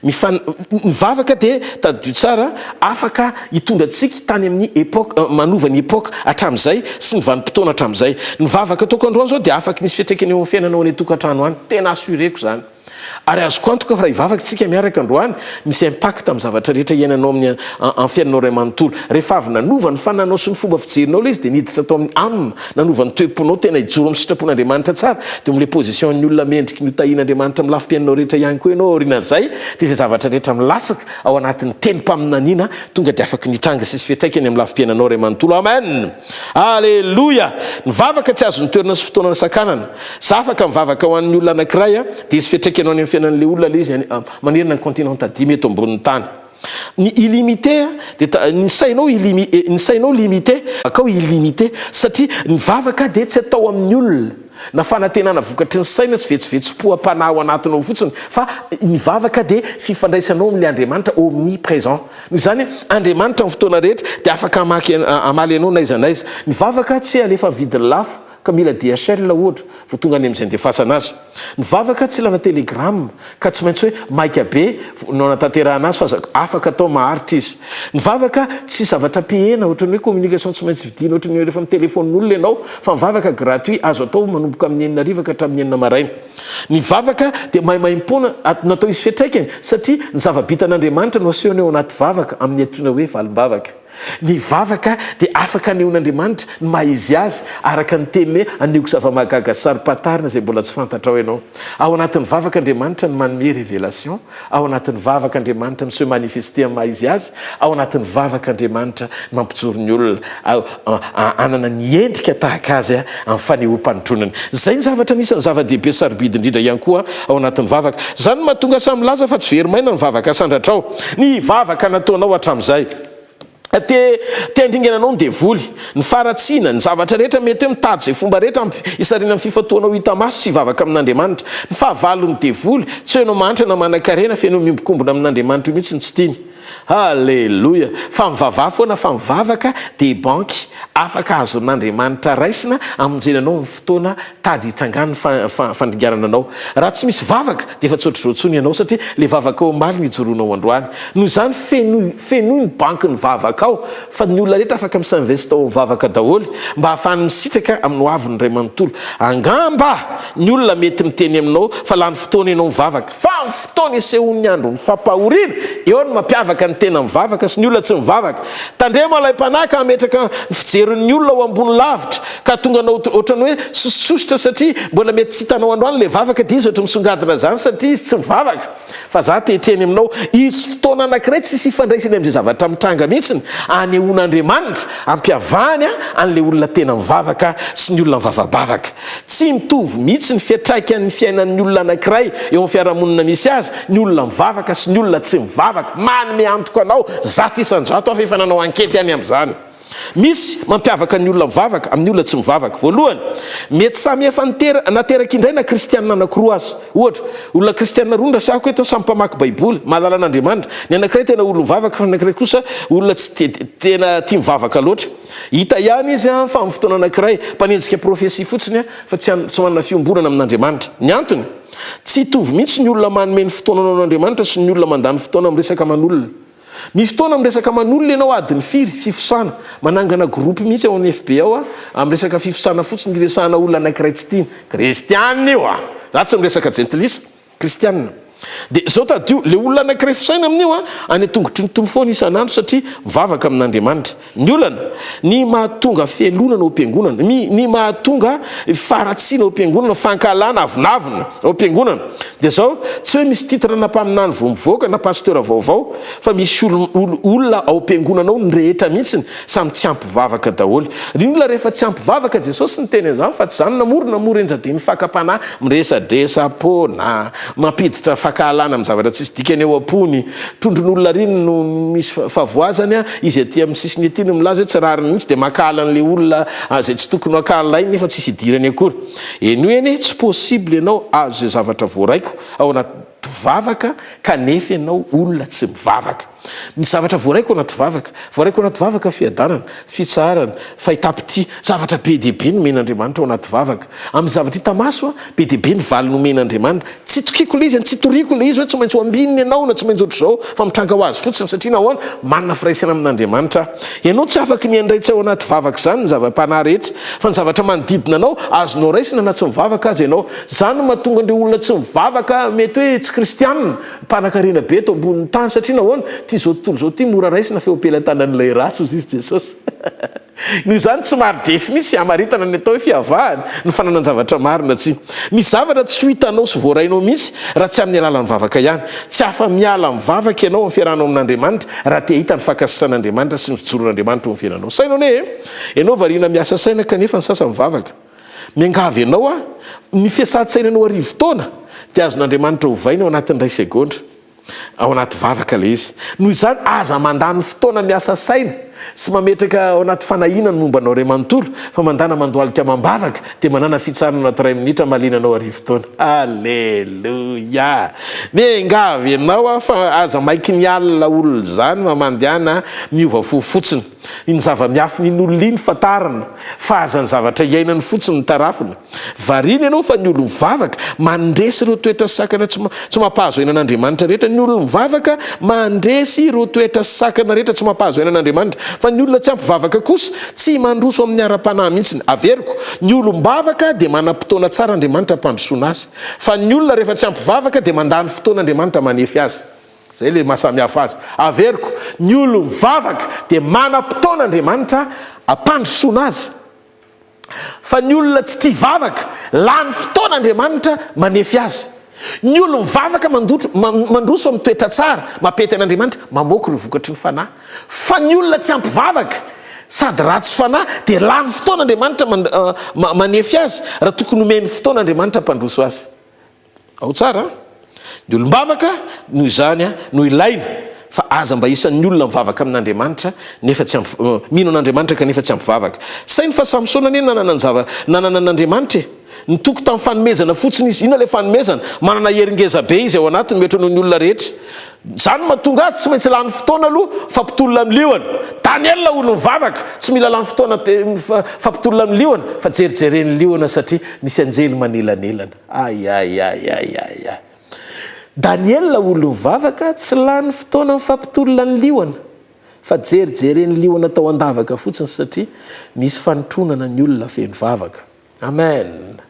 Mifan, ny vavaka dia, tadidio tsara, afaka hitondra antsika tany amin'ny époque, manova ny époque hatramin'izay sy ny vanim-potoana hatramin'izay. Ny vavaka ataoko androany izao dia afaka nisy fiantraikany eo amin'ny fiainanao any an-tokantrano any. Tena assureko izany. Ary azoko antoka fa raha hivavaka isika miaraka androany, misy impact amin'ny zavatra rehetra iainanao amin'ny amin'ny fiainanao iray manontolo. Rehefa avy nanova ny fananao sy ny fomba fijerinao ilay izy dia niditra tao amin'ny âme, nanova ny toe-ponao tena hijoro amin'ny sitrapon'Andriamanitra tsara, dia amin'ilay position an'ny olona mendriky ny hotahian'Andriamanitra amin'ny lafim-piainanao rehetra ihany koa ianao aorianan'izay, dia izay zavatra rehetra milatsaka ao anatin'ny tenim-paminaniana tonga dia afaky ny hitranga sy hisy fiantraikany amin'ny lafim-piainanao iray manontolo. Amen! Aleloia! Ny vavaka tsy azon'ny toerana sy fotoana sakanana. Za afaka mivavaka ho an'ny olona anankiray a, dia hisy fiantraikany any amin'ny fiainan'ilay olona ilay izy any manerana ny continent dimy eto ambonin'ny tany. Ny illimité a, dia ta, ny sainao illimi, ny sainao limité, akao illimité, satria ny vavaka dia tsy atao amin'ny olona, na fanantenana vokatry ny saina sy vetsovetsom-po am-panahy ao anatinao fotsiny, fa ny vavaka dia fifandraisanao amin'ilay Andriamanitra omniprésent. Noho izany, Andriamanitra amin'ny fotoana rehetra dia afaka hamaky, hamaly anao n'aiza n'aiza. Ny vavaka tsy alefa vidiny lafo, ka mila DHL ohatra vao tonga any amin'izay andefasana azy. Ny vavaka tsy ilana telegram ka tsy maintsy hoe maika be no anatanterahana azy fa afaka atao maharitra izy. Ny vavaka tsy zavatra payena ohatran'ny hoe communication tsy maintsy vidiana ohatran'ny hoe rehefa mitelefaonina olona ianao fa ny vavaka gratuit azo atao manomboka amin'ny enina hariva ka hatramin'ny enina maraina. Ny vavaka dia maimaimpoana natao hisy fiantraikany satria ny zava-bitan'Andriamanitra no asehony ao anaty vavaka amin'ny antsoina hoe valim-bavaka. Ny vavaka dia afaka anehoan'Andriamanitra ny maha izy azy araka ny teniny hoe anehoako zava-mahagaga sy saro-pahatarina izay mbola tsy fantatrao ianao. Ao anatin'ny vavaka Andriamanitra no manome révélation, ao anatin'ny vavaka Andriamanitra mi-se manifester amin'ny maha izy azy, ao anatin'ny vavaka Andriamanitra no mampijoro ny olona hanana ny endrika tahaka azy amin'ny fanehoam-panotronany. Izay ny zavatra anisan'ny zava-dehibe sarobidy indrindra ihany koa ao anatin'ny vavaka. Izany no mahatonga samy milaza fa tsy very maina ny vavaka asandratrao. Ny vavaka nataonao hatramin'izay. Te te handringana anao ny devoly, ny faharatsiana, ny zavatra rehetra mety hoe mitady izay fomba rehetra hisarihana ny fifantohanao hita maso tsy hivavaka amin'Andriamanitra. Ny fahavalon'ny devoly, tsy hoe ianao mahantra na manankarena fa ianao miombikombona amin'Andriamanitra io mihitsy no tsy tiany. Haleloia! Fa mivavaha foana fa mivavaka dia banky afaka azon'Andriamanitra raisina hamonjena anao amin'ny fotoana tady hitrangan'ny fandringanana anao. Raha tsy misy vavaka dia efa tsy ohatr'izao intsony ianao satria ilay vavakao omaly no ijoroanao androany. Noho izany fenoy fenoy ny bankin'ny vavakao fa ny olona rehetra afaka mi-s'invest ao amin'ny vavaka daholo mba hahafahany misitraka amin'ny hoaviny iray manontolo. Angamba ny olona mety miteny aminao fa lany fotoana ianao mivavaka. Fa amin'ny fotoana isehoan'ny andron'ny fampahoriana, eo no mampiavaka ny tena mivavaka sy ny olona tsy mivavaka. Tandremo alaim-panahy ka hametraka ny fijerin'ny olona ho ambony lavitra, ka hahatonga anao ohatran'ny hoe sosotrosotra satria mbola mety tsy hitanao androany ilay vavaka dia izy ohatry misongadina izany satria izy tsy mivavaka. Fa za te hiteny aminao, hisy fotoana anankiray tsisy ifandraisany amin'izay zavatra mitranga mihitsiny, anehoan'Andriamanitra, ampiavahany an'ilay olona tena mivavaka sy ny olona mivavabavaka. Tsy mitovy mihitsy ny fiantraikan'ny fiainan'ny olona anankiray eo amin'ny fiarahamonina misy azy, ny olona mivavaka sy ny olona tsy mivavaka. Manome antoka anao 100% aho fa efa nanao ankety any amin'izany. Misy mampiavaka ny olona mivavaka amin'ny olona tsy mivavaka. Voalohany, mety samy efa nateraky indray na kristianina anankiroa aza. Ohatra, olona kristianina roa no resahako eto, samy mpamaky Baiboly, mahalala an'Andriamanitra. Ny anankiray tena olona mivavaka fa ny anankiray kosa olona tsy tena tia mivavaka loatra. Hita ihany izy fa amin'ny fotoana anankiray, mpanenjika profesia fotsiny fa tsy tsy manana fiombonana amin'Andriamanitra. Ny antony? Tsy hitovy mihitsy ny olona manome ny fotoanany ho an'Andriamanitra sy ny olona mandany fotoana miresaka aman'olona. Misy fotoana miresaka aman'olona ianao adiny firy, fifosana. Manangana groupe mihitsy ao amin'ny FB ao aho amin'ny resaka fifosana fotsiny iresahana olona anankiray tsy tiana. Kristianina io a! Za tsy miresaka jentilisa. Kristianina. Dia izao tadidio, ilay olona anankiray fosaina amin'io a, any an-tongotry ny Tompo foana isan'andro satria mivavaka amin'Andriamanitra. Ny olana, ny mahatonga fialonana ao am-piangonana, ny ny mahatonga faharatsiana ao am-piangonana, fankahalana, avonavona ao am-piangonana, dia izao, tsy hoe misy titre na mpaminany vao mivoaka na pasteur vaovao, fa misy olo olo olona ao am-piangonana ao ny rehetra mihitsiny samy tsy ampy vavaka daholo. Ny olona rehefa tsy ampy vavaka, Jesosy niteny an'izany fa tsy izany namorona moa renjadin'ny fakam-panahy miresadresa-poana, mampiditra fankahalana amin'ny zavatra tsisy dikany ao am-pony, Trondron'olona ary iny no misy fahavoazany a, izy aty amin'ny sisiny aty no milaza hoe tsy rariny mihitsy dia mankahala an'ilay olona izay tsy tokony ho ankahalainy nefa tsisy idirany akory. Henoy anie, tsy possible ianao azo izay zavatra voaraiko ao anaty vavaka kanefa ianao olona tsy mivavaka. Ny zavatra voaraiko ao anaty vavaka, voaraiko ao anaty vavaka fiadanana, fitsaharana, fahitam-pitia, zavatra be dia be nomen'Andriamanitra ao anaty vavaka. Amin'ny zavatra hita maso, be dia be ny valiny omen'Andriamanitra. Tsy itokiako ilay izy, tsy toriako ilay izy hoe tsy maintsy ho ambinina ianao na tsy maintsy ohatr'izao fa mitranga ho azy fotsiny satria nahoana? Manana firaisana amin'Andriamanitra aho. Ianao tsy afaky ny handray tsy ao anaty vavaka izany ny zava-panahy rehetra fa ny zavatra manodidina anao azonao raisina na tsy mivavaka aza ianao. Izany no mahatonga an'ireo olona tsy mivavaka mety hoe tsy kristianina, mpanankarena be eto ambonin'ny tany satria nahoana? Ity izao tontolo izao ity mora raisina fa eo am-pelatanan'ilay ratsy hozy izy Jesosy. Noho izany, tsy mari-drefy mihitsy hamaritana ny atao hoe fiavahana, ny fananan-javatra marina tsia. Misy zavatra tsy ho hitanao sy voarainao mihitsy raha tsy amin'ny alalan'ny vavaka ihany. Tsy afa-miala amin'ny vavaka ianao amin'ny fiarahanao amin'Andriamanitra raha te hahita ny fankasitran'Andriamanitra sy ny fijoroan'Andriamanitra eo amin'ny fiainanao. Saino anie e! Ianao variana miasa saina kanefa ny sasany mivavaka. Miangavy anao aho, ny fiasan-tsainanao arivotaona dia azon'Andriamanitra ovaina ao anatin'ny iray segondra. Ao anaty vavaka ilay izy. Noho izany, aza mandany fotoana miasa saina sy mametraka ao anaty fanahiana ny momba anao iray manontolo, fa mandana mandohalika amam-bavaka, dia manàna fitsaharana anaty iray minitra mahaliana anao arivotaona. Aleloia! Miangavy anao aho fa aza maiky ny alina olona izany fa mandehana miova fo fotsiny. Iny zava-miafina iny olona iny fantarina fa aza ny zavatra iainany fotsiny no tarafina. Variana ianao fa ny olo-mivavaka mandresy ireo toetra sy sakana tsy tsy mampahazo aina an'Andriamanitra rehetra. Ny olo-mivavaka mandresy ireo toetra sy sakana rehetra tsy mampahazo aina an'Andriamanitra. Fa ny olona tsy ampy vavaka kosa tsy mandroso amin'ny ara-panahy mihitsiny. Averiko, ny olom-bavaka dia manam-potoana tsara Andriamanitra hampandrosoana azy. Fa ny olona rehefa tsy ampy vavaka dia mandany fotoana Andriamanitra manefy azy. Zay le maha samy hafa azy. Averiko, ny olom-bavaka dia manam-potoana Andriamanitra hampandrosoana azy. Fa ny olona tsy tia vavaka, lany fotoana Andriamanitra manefy azy. Ny olom-vavaka mandroso amin'ny toetra tsara, mampety an'Andriamanitra, mamoaka ireo vokatry ny fanahy. Fa ny olona tsy ampy vavaka sady ratsy fanahy dia lany fotoana Andriamanitra manefy azy, raha tokony omeny fotoana Andriamanitra hampandroso azy. Ao tsara an! Ny olom-bavaka noho izany no ilaina. Fa aza mba isan'ny olona mivavaka amin'Andriamanitra nefa tsy ampy, mino an'Andriamanitra kanefa tsy ampy vavaka. Saino fa Samsona anie nanana ny zava, nanana an'Andriamanitra e! Nitoky tamin'ny fanomezana fotsiny izy. Inona ilay fanomezana? Manana hery ngeza be izy ao anatiny mihoatra noho ny olona rehetra. Izany no mahatonga azy tsy maintsy lany fotoana aloha fampitolona amin'ny liona. Daniela olon'ny vavaka, tsy mila lany fotoana fampitolona amin'ny liona fa jerijeren'ny liona satria misy anjely manelanelana. Aiaiaiaiaiai. Daniela olon'ny vavaka tsy lany fotoana mifampitolona ny liona fa jerijeren'ny liona tao an-davaka fotsiny satria misy fanotronana ny olona feno vavaka. Amen!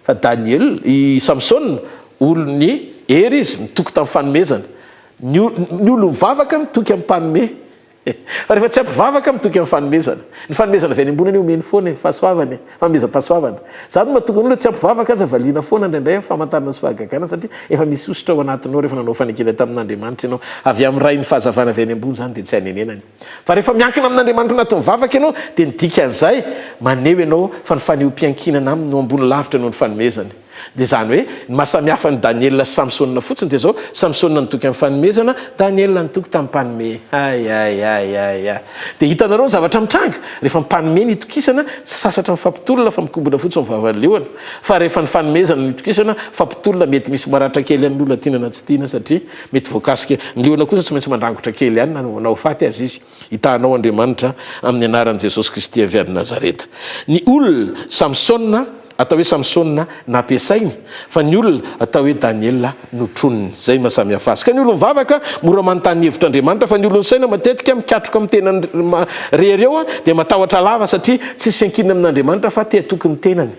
Fa Daniel, i Samsona, olon'ny hery izy, mitoky tamin'ny fanomezana. Ny ny olon'ny vavaka mitoky amin'ny mpanome. Fa rehefa tsy ampy vavaka mitoky amin'ny fanomezana. Ny fanomezana avy any ambony anie omeny foana e, ny fahasoavana e, fanomezam-pahasoavana. Izany no mahatonga ny olona tsy ampy vavaka aza valiana foana indraindray amin'ny famantarana sy fahagagana satria efa misy hosotra ao anatinao rehefa nanao fanekena tamin'Andriamanitra ianao. Avy amin'ny Rain'ny fahazavana avy any ambony izany dia tsy hanenenany. Fa rehefa miankina amin'Andriamanitra anatin'ny vavaka ianao dia ny dikan'izay, maneho ianao fa ny fanehoam-piankinana Aminy no ambony lavitra noho ny fanomezany. Dia izany hoe, ny maha samy hafa an'i Daniela sy Samsona fotsiny dia izao, Samsona nitoky amin'ny fanomezana, Daniela nitoky tamin'ny mpanome. Hay hay hay hay hay. Dia hitanareo ny zavatra mitranga? Rehefa mpanome no itokisana, tsy sasatra mifampitolona fa mikombona fotsiny ny vavan'ny liona. Fa rehefa ny fanomezana no itokisana, mifampitolona mety misy maratra kely an'ny olona tiana na tsy tiana satria Mety voakasika. Ny liona kosa tsy maintsy mandrangotra kely ihany na na ho faty aza izy. Hitahanao Andriamanitra amin'ny anaran'i Jesosy Kristy avy any Nazareta. Ny olona, Samsona, atao hoe Samsona nampiasainy, fa ny olona atao hoe Daniela notroniny. Izay no maha samy hafa azy. Ka ny olon'ny vavaka mora manontany ny hevitr'Andriamanitra, fa ny olon'ny saina matetika mikatroka amin'ny tenany rery eo dia matahotra lava satria tsisy fiankinana amin'Andriamanitra fa te hatoky ny tenany.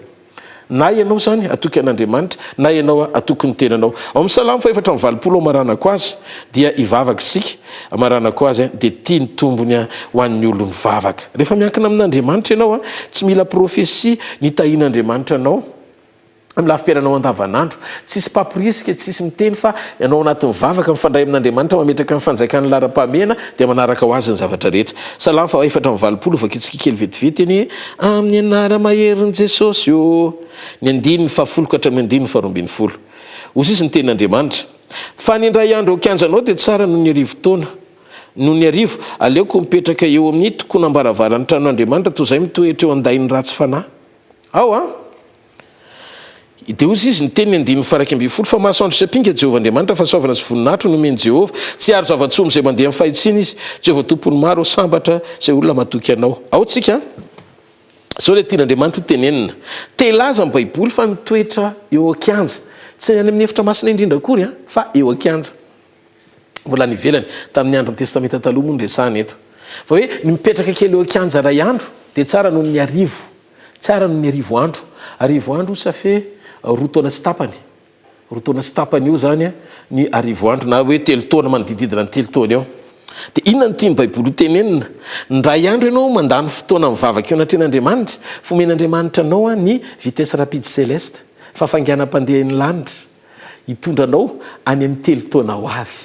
Na ianao izany hatoky an'Andriamanitra, na ianao hatoky ny tenanao. Ao amin'ny Salamo faha-84 amaranako azy, dia hivavaka isika, amaranako azy, dia tia ny tombony ho an'ny olon'ny vavaka. Rehefa miankina amin'Andriamanitra ianao, tsy mila profesia ny tahian'Andriamanitra anao amin'ny lafim-piainanao andavanandro. Tsisy mpamporisika, tsisy miteny fa ianao ao anatin'ny vavaka, mifandray amin'Andriamanitra, mametraka ny fanjakany laharam-pahamehana, dia manaraka ho azy ny zavatra rehetra. Salamo faha 84, vakintsika kely vetivety anie, Amin'ny anara-maherin'i Jesosy ô! Ny andininy fahafolo ka hatramin'ny andininy faharoa 12. Hoy sisa ny tenin'Andriamanitra, Fa ny indray andro eo an-kianjanao dia tsara noho ny arivo taona, noho ny arivo, aleoko mipetraka eo amin'ny tokonam-baravaran'ny tranon'Andriamanitra toy izay mitoetra eo an-dain'ny ratsy fanahy. Ao an! Dia hoy izy, niteny ny andininy faha 11, Fa mahasoandro sy ampinga Jehovah Andriamanitra, fahasoavana sy voninahitra no omen'i Jehovah. Tsy hiaro zava-tsoa amin'izay mandeha amin'ny fahitsiana Izy. Jehovah Tompon'ny maro, sambatra izay olona matoky Anao. Ao tsika an! Izao ilay tian'Andriamanitra ho tenenina. Te hilaza ny Baiboly fa mitoetra eo an-kianja. Tsy any amin'ny efitra masina indrindra akory an, fa eo an-kianja. Mbola any ivelany, tamin'ny andron'ny Testamenta Taloha moa no resahana eto. Fa hoe ny mipetraka kely eo an-kianja iray andro dia tsara noho ny arivo. Tsara noho ny arivo andro. Arivo andro ça fait roa taona sy tapany. Roa taona sy tapany eo izany ny arivo andro na hoe telo taona, manodididina ny telo taona eo. Dia inona no tian'ny Baiboly ho tenenina? Indray andro ianao mandany fotoana mivavaka eo anatrehan'Andriamanitra, fa omen'Andriamanitra anao ny vitesse rapide céleste, fahafainganam-pandehan'ny lanitra, hitondra anao any amin'ny telo taona ho avy.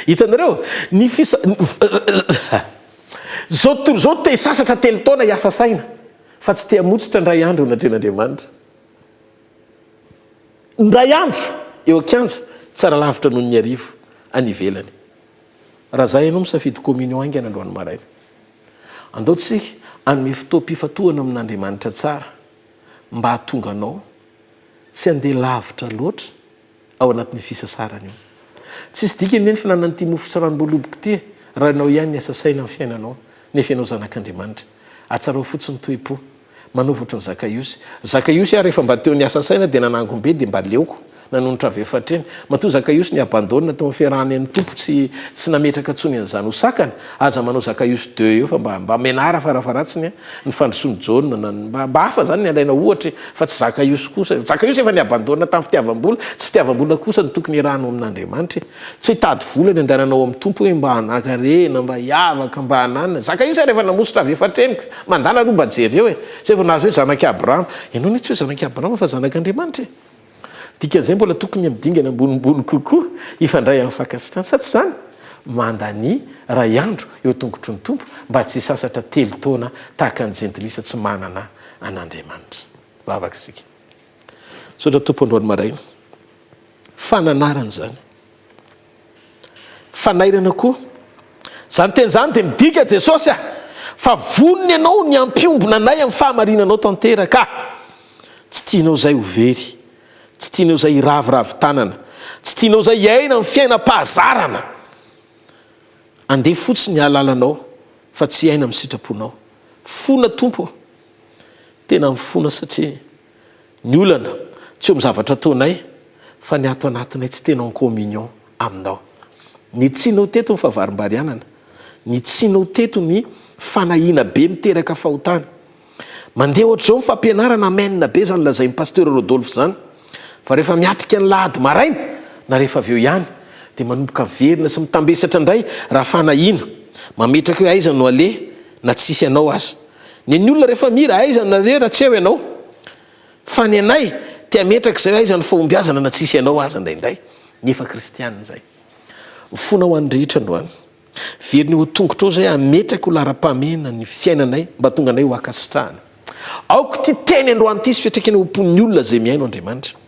Hitanareo? Ny fisa. Zao tontolo zao te hisasatra telo taona hiasa saina fa tsy te hamotsitra indray andro eo anatrehan'Andriamanitra. Indray andro eo an-kianja tsara lavitra noho ny arivo any ivelany. Raha za ianao misafidy communion haingana androany maraina. Andao tsika hanome fotoam-pifantohana amin'Andriamanitra tsara mba hahatonga anao tsy handeha lavitra loatra ao anatin'io fisasarana io. Tsisy dikany anie ny fihinanana an'ity mofo sy ranom-boaloboka ity e, raha ianao ihany ny asa saina amin'ny fiainanao, nefa ianao zanak'Andriamanitra. Atsarao fotsiny toe-po. Manaova ohatran'i Zakaiosy. Zakaiosy aho rehefa mba teo niasa saina dia nanangom-be dia mba leoko nanonitra avy efatra eny. Matoa Zakaiosy ni-abandonne tao amin'ny fiarahany an'ny Tompo tsy tsy nametraka intsony an'izany ho sakana, aza manao Zakaiosy deux eo fa mba mba menara farafaharatsiny ny fandrosoan'i Jaona na ny mba mba hafa zany ny alaina ohatra e, fa tsy Zakaiosy kosa, Zakaiosy efa ni-abandonne tamin'ny fitiavam-bola, tsy fitiavam-bola kosa no tokony hiarahanao amin'Andriamanitra e, tsy hoe hitady vola ny andehananao amin'ny Tompo hoe mba hanankarena, mba hiavaka, mba hananina, Zakaiosy ary efa namositra avy efatra eny ka, mandàna aloha mba jereo e, zay vao nahazo hoe zanak'i Abrahama, ianao anie tsy hoe zanak'i Abrahama fa zanak'Andriamanitra e. Dikan'izay mbola tokony amin'ny dingana ambonimbony kokoa hifandray amin'ny fankasitrahana, sa tsy izany? Mandania iray andro eo an-tongotry ny Tompo mba tsy hisasatra telo taona tahaka ny jentilisa tsy manana an'Andriamanitra. Vavaka isika. Misaotra Tompo androany maraina. Fananarana izany. Fanairana koa. Izany teny izany dia midika Jesosy a! Fa vonona ianao ny hampiombona anay amin'ny fahamarinanao tanteraka. Tsy tianao izay ho very. Tsy tianao izay hiraviravy tanana. Tsy tianao izay hiaina amin'ny fiainam-pahazarana. Andeha fotsiny hahalala Anao fa tsy hiaina amin'ny sitraponao. Mifona Tompo ô! Tena mifona satria ny olana tsy eo amin'ny zavatra ataonay fa ny ato anatinay tsy tena en communion aminao. Nitsinao teto ny fahavarimbarianana, nitsinao teto ny fanahiana be miteraka fahotana. Mandeha ohatr'izao ny fampianarana, amen be zany lazain'i Pasteur Rodolphe zany, fa rehefa miatrika ny lahady maraina na rehefa avy eo ihany dia manomboka miverina sy mitambesatra indray raha fanahiana, mametraka hoe aiza no aleha na tsisy anao aza. Ny an'ny olona rehefa mihira aiza no aleha raha tsy eo ianao. Fa ny anay te hametraka izay hoe aiza ny fahombiazana na tsisy anao aza indraindray, nefa kristianina izay. Mifona ho an'ny rehetra androany. Verina eo an-tongotrao izay hametraka ho laharam-pahamehana ny fiainanay mba hahatonga anay ho ankasitrahana. Aoka ity teny androany ity hisy fiantraikany eo am-pon'ny olona izay mihaino Andriamanitra.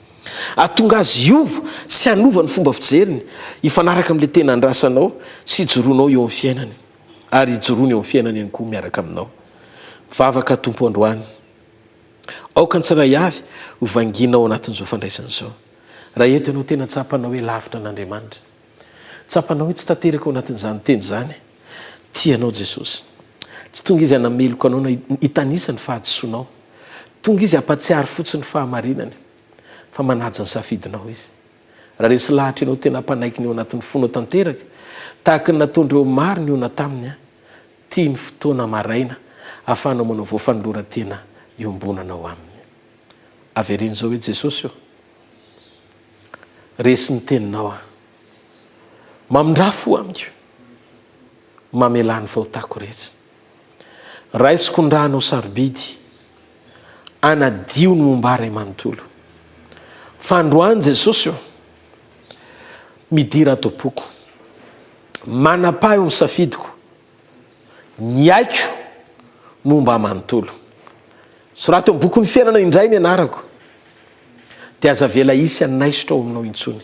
Hahatonga azy hiova sy hanova ny fomba fijeriny hifanaraka amin'ilay tena andrasanao sy ijoroanao eo amin'ny fiainany ary hijoroany eo amin'ny fiainany ihany koa miaraka aminao. Mivavaka Tompo androany. Aoka ny tsirairay avy ho vangiana ao anatin'izao fandraisana izao. Raha eto ianao tena tsapanao hoe lavitra an'Andriamanitra. Tsapanao hoe tsy tanteraka ao anatin'izany teny izany. Tia anao Jesosy. Tsy tonga Izy hanameloka anao na hitanisa ny fahadisoanao. Tonga Izy hampatsiaro fotsiny ny fahamarinany. Fa manaja ny safidinao Izy. Raha resy lahatra ianao tena hampanaiky ny ao anatin'ny fonao tanteraka, tahaka ny nataon'ireo maro nihaona taminy, tia ny fotoana maraina ahafahanao manao voafanoloran-tena iombonanao Aminy. Avereno izao hoe, Jesosy ô, resy ny teninao aho. Mamindrà fo amiko. Mamelà ny fahotako rehetra. Raisiko ny rànao sarobidy. Anadio ny momba ahy ray manontolo. Fa androany Jesosy ô, midira ato am-poko. Manapaha eo amin'ny safidiko. Ny aiko momba ahy manontolo. Soraty eo amin'ny bokin'ny fiainana indray ny anarako. Dia aza avela hisy hanaisotra ao aminao intsony.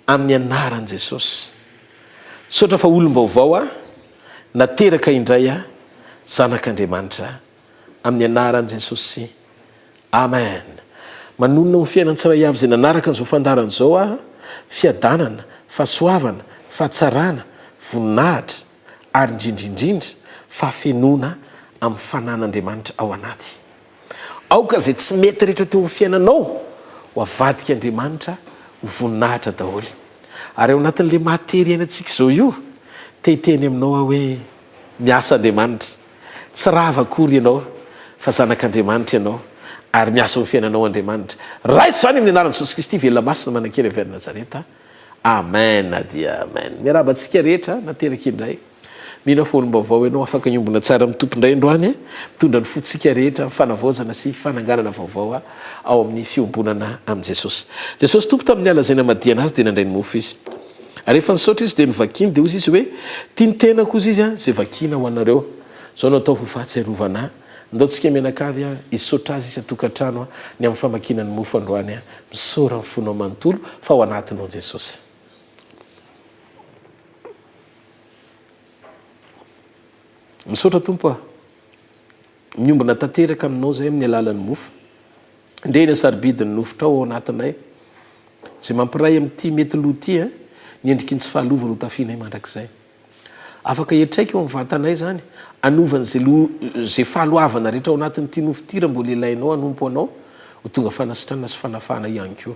Amin'ny anaran'i Jesosy. Misaotra fa olom-baovao aho, nateraka indray aho, zanak'Andriamanitra. Amin'ny anaran'i Jesosy. Amen. Manonona ho fiainan'ny tsiray avy izay nanaraka an'izao fandaharana izao aho, fiadanana, fahasoavana, fahatsarana, voninahitra, ary indrindra indrindra, fahafenoana amin'ny fanan'Andriamanitra ao anaty. Aoka izay tsy mety rehetra teo amin'ny fiainanao ho avadik'Andriamanitra ho voninahitra daholo. Ary ao anatin'ilay maha tery iainantsika izao io, te hiteny aminao aho hoe, miasa Andriamanitra. Tsy rava akory ianao fa zanak'Andriamanitra ianao ary miasa ao amin'ny fiainanao Andriamanitra. Raiso izany amin'ny anaran'i Jesosy Kristy velona masina manan-kery avy any Nazareta. Amen dia amen. Miarahaba antsika rehetra nateraka indray. Mino aho fa olom-baovao ianao afaka hiombona tsara amin'ny Tompo indray androany, mitondra ny fontsika rehetra amin'ny fanavaozana sy fananganana vaovao ao amin'ny fiombonana amin'i Jesosy. Jesosy Tompo tamin'ny ala izay namadihana Azy dia nandray ny mofo Izy. Ary rehefa nisaotra Izy dia novakiny dia hozy Izy hoe, Tia ny tenako hozy Izy izay vakina ho anareo. Izao no atao ho fahatsiarovana Ahy. Ndao tsika mianakavy hisaotra Azy isan-tokantrano ny amin'ny famakiana ny mofo androany. Misaora amin'ny fonao manontolo fa ao anatinao Jesosy. Misaotra Tompo a! Miombona tanteraka aminao izay amin'ny alalan'ny mofo. Ndrey ny hasarobidin'ny nofotrao ao anatinay, izay mampiray amin'ity mety lo ity ny endriky ny tsy fahalovana ho tafianay mandrakizay. Afaka hiantraika eo amin'ny vatanay izany, hanova an'izay lo, izay fahaloavana rehetra ao anatin'ity nofo ity raha mbola ilainao hanompo anao ho tonga fanasitranana sy fanafahana ihany koa.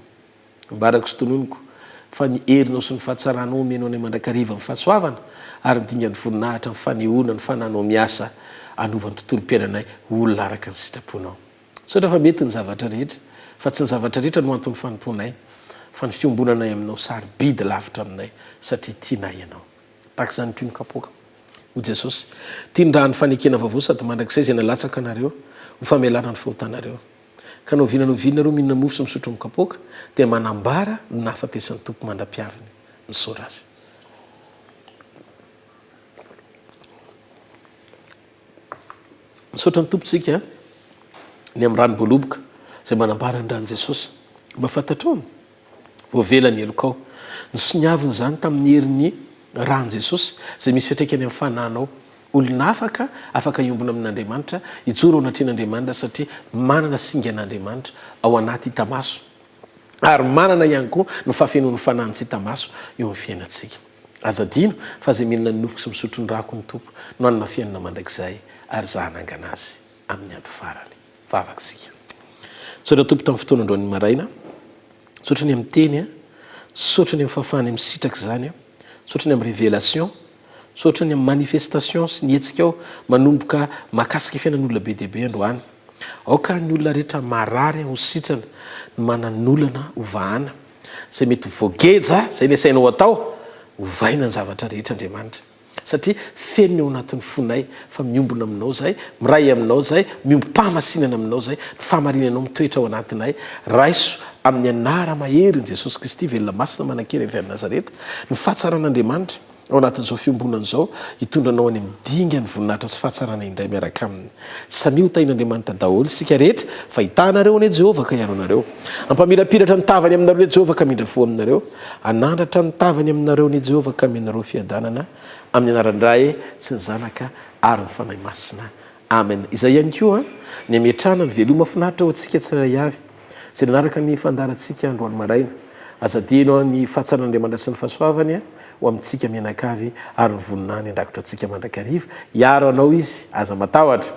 Ambarako sy tononiko fa ny herinao sy ny fahatsaranao omenao anay mandrakariva ny fahasoavana ary ny dingan'ny voninahitra ny fanehoana ny fananao miasa hanova ny tontolom-piainanay ho olona araka ny sitraponao. Misaotra fa mety ny zavatra rehetra, fa tsy ny zavatra rehetra no anton'ny fanompoanay, fa ny fiombonanay aminao sarobidy lavitra aminay satria tianay ianao. Tahaka izany koa ny kapoaka. Hoy Jesosy, Tia ny rà ny fanekena vaovao sady mandrakizay izay nalatsaka anareo ho famelana ny fahotanareo. Ka na oviana na oviana nareo mihinana mofo sy misotro amin'ny kapoaka, dia manambara ny nahafatesan'ny Tompo mandra-piaviny. Misaora Azy. Misaotra ny Tompo tsika ny amin'ny ranom-boaloboka izay manambara ny ran'i Jesosy. Mba fantatrao? Voavela ny helokao. Nosoniavina izany tamin'ny herin'ny ran'i Jesosy, izay misy fiantraikany amin'ny fanahinao. Olona afaka, afaka hiombona amin'Andriamanitra, hijoro ao anatrehan'Andriamanitra satria manana singan'Andriamanitra ao anaty hita maso, ary manana ihany koa ny fahafenoan'ny fanahiny tsy hita maso eo amin'ny fiainantsika. Aza adino fa izay mihinana ny nofoko sy misotro ny rako ny Tompo no hanana fiainana mandrakizay, ary Izaho hanangana azy amin'ny andro farany. Vavaka isika. Misaotra Tompo tamin'ny fotoana androany maraina. Misaotra ny amin'ny teny, misaotra ny amin'ny fahafahana misitraka izany, misaotra ny amin'ny révélation, misaotra ny amin'ny manifestation sy ny hetsika ao manomboka mahakasika fiainan'olona be dia be androany. Aoka ny olona rehetra marary ho sitrana, ny manan'olana ho vahana, izay mety ho voageja, izay ny asainao atao, ovaina ny zavatra rehetra Andriamanitra. Satria feno ny ao anatin'ny fonay fa miombona aminao izahay, miray aminao izahay, miombom-pahamasinana aminao izahay, ny fahamarinanao mitoetra ao anatinay. Raiso amin'ny anara-maherin'i Jesosy Kristy velona masina manan-kery avy any Nazareta, ny fahatsaran'Andriamanitra ao anatin'izao fiombonana izao, hitondra anao any amin'ny dingan'ny voninahitra sy fahatsarana indray miaraka Aminy. Samia ho tahin'Andriamanitra daholo isika rehetra, fa hitaha anareo anie Jehovah ka hiaro anareo. Hampamirapiratra ny tavany aminareo anie Jehovah ka hamindra fo aminareo. Hanandratra ny tavany aminareo anie Jehovah ka hameno anareo fiadanana. Amin'ny anaran'ny Ray sy ny Zanaka ary ny Fanahy Masina. Amen. Izay ihany koa ny hametrahana ny veloma finaritra ho antsika tsirairay avy izay nanaraka ny fandaharantsika androany maraina. Aza adino ny fahatsaran'Andriamanitra sy ny fahasoavany ho amintsika mianakavy ary ny voninahiny handrakotra antsika mandrakariva. Hiaro anao Izy, aza matahotra.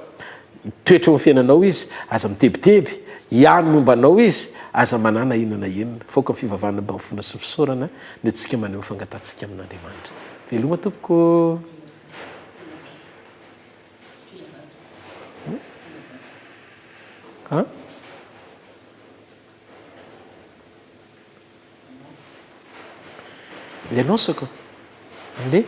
Hitoetra eo amin'ny fiainanao Izy, aza mitebiteby. Hiaro ny momba anao Izy, aza manahy na inona na inona. Faoka ny fivavahana mba mifona sy ny fisaorana no entintsika maneho ny fangatahantsika amin'Andriamanitra. Veloma tompoko. An? Le annonce ko. Le.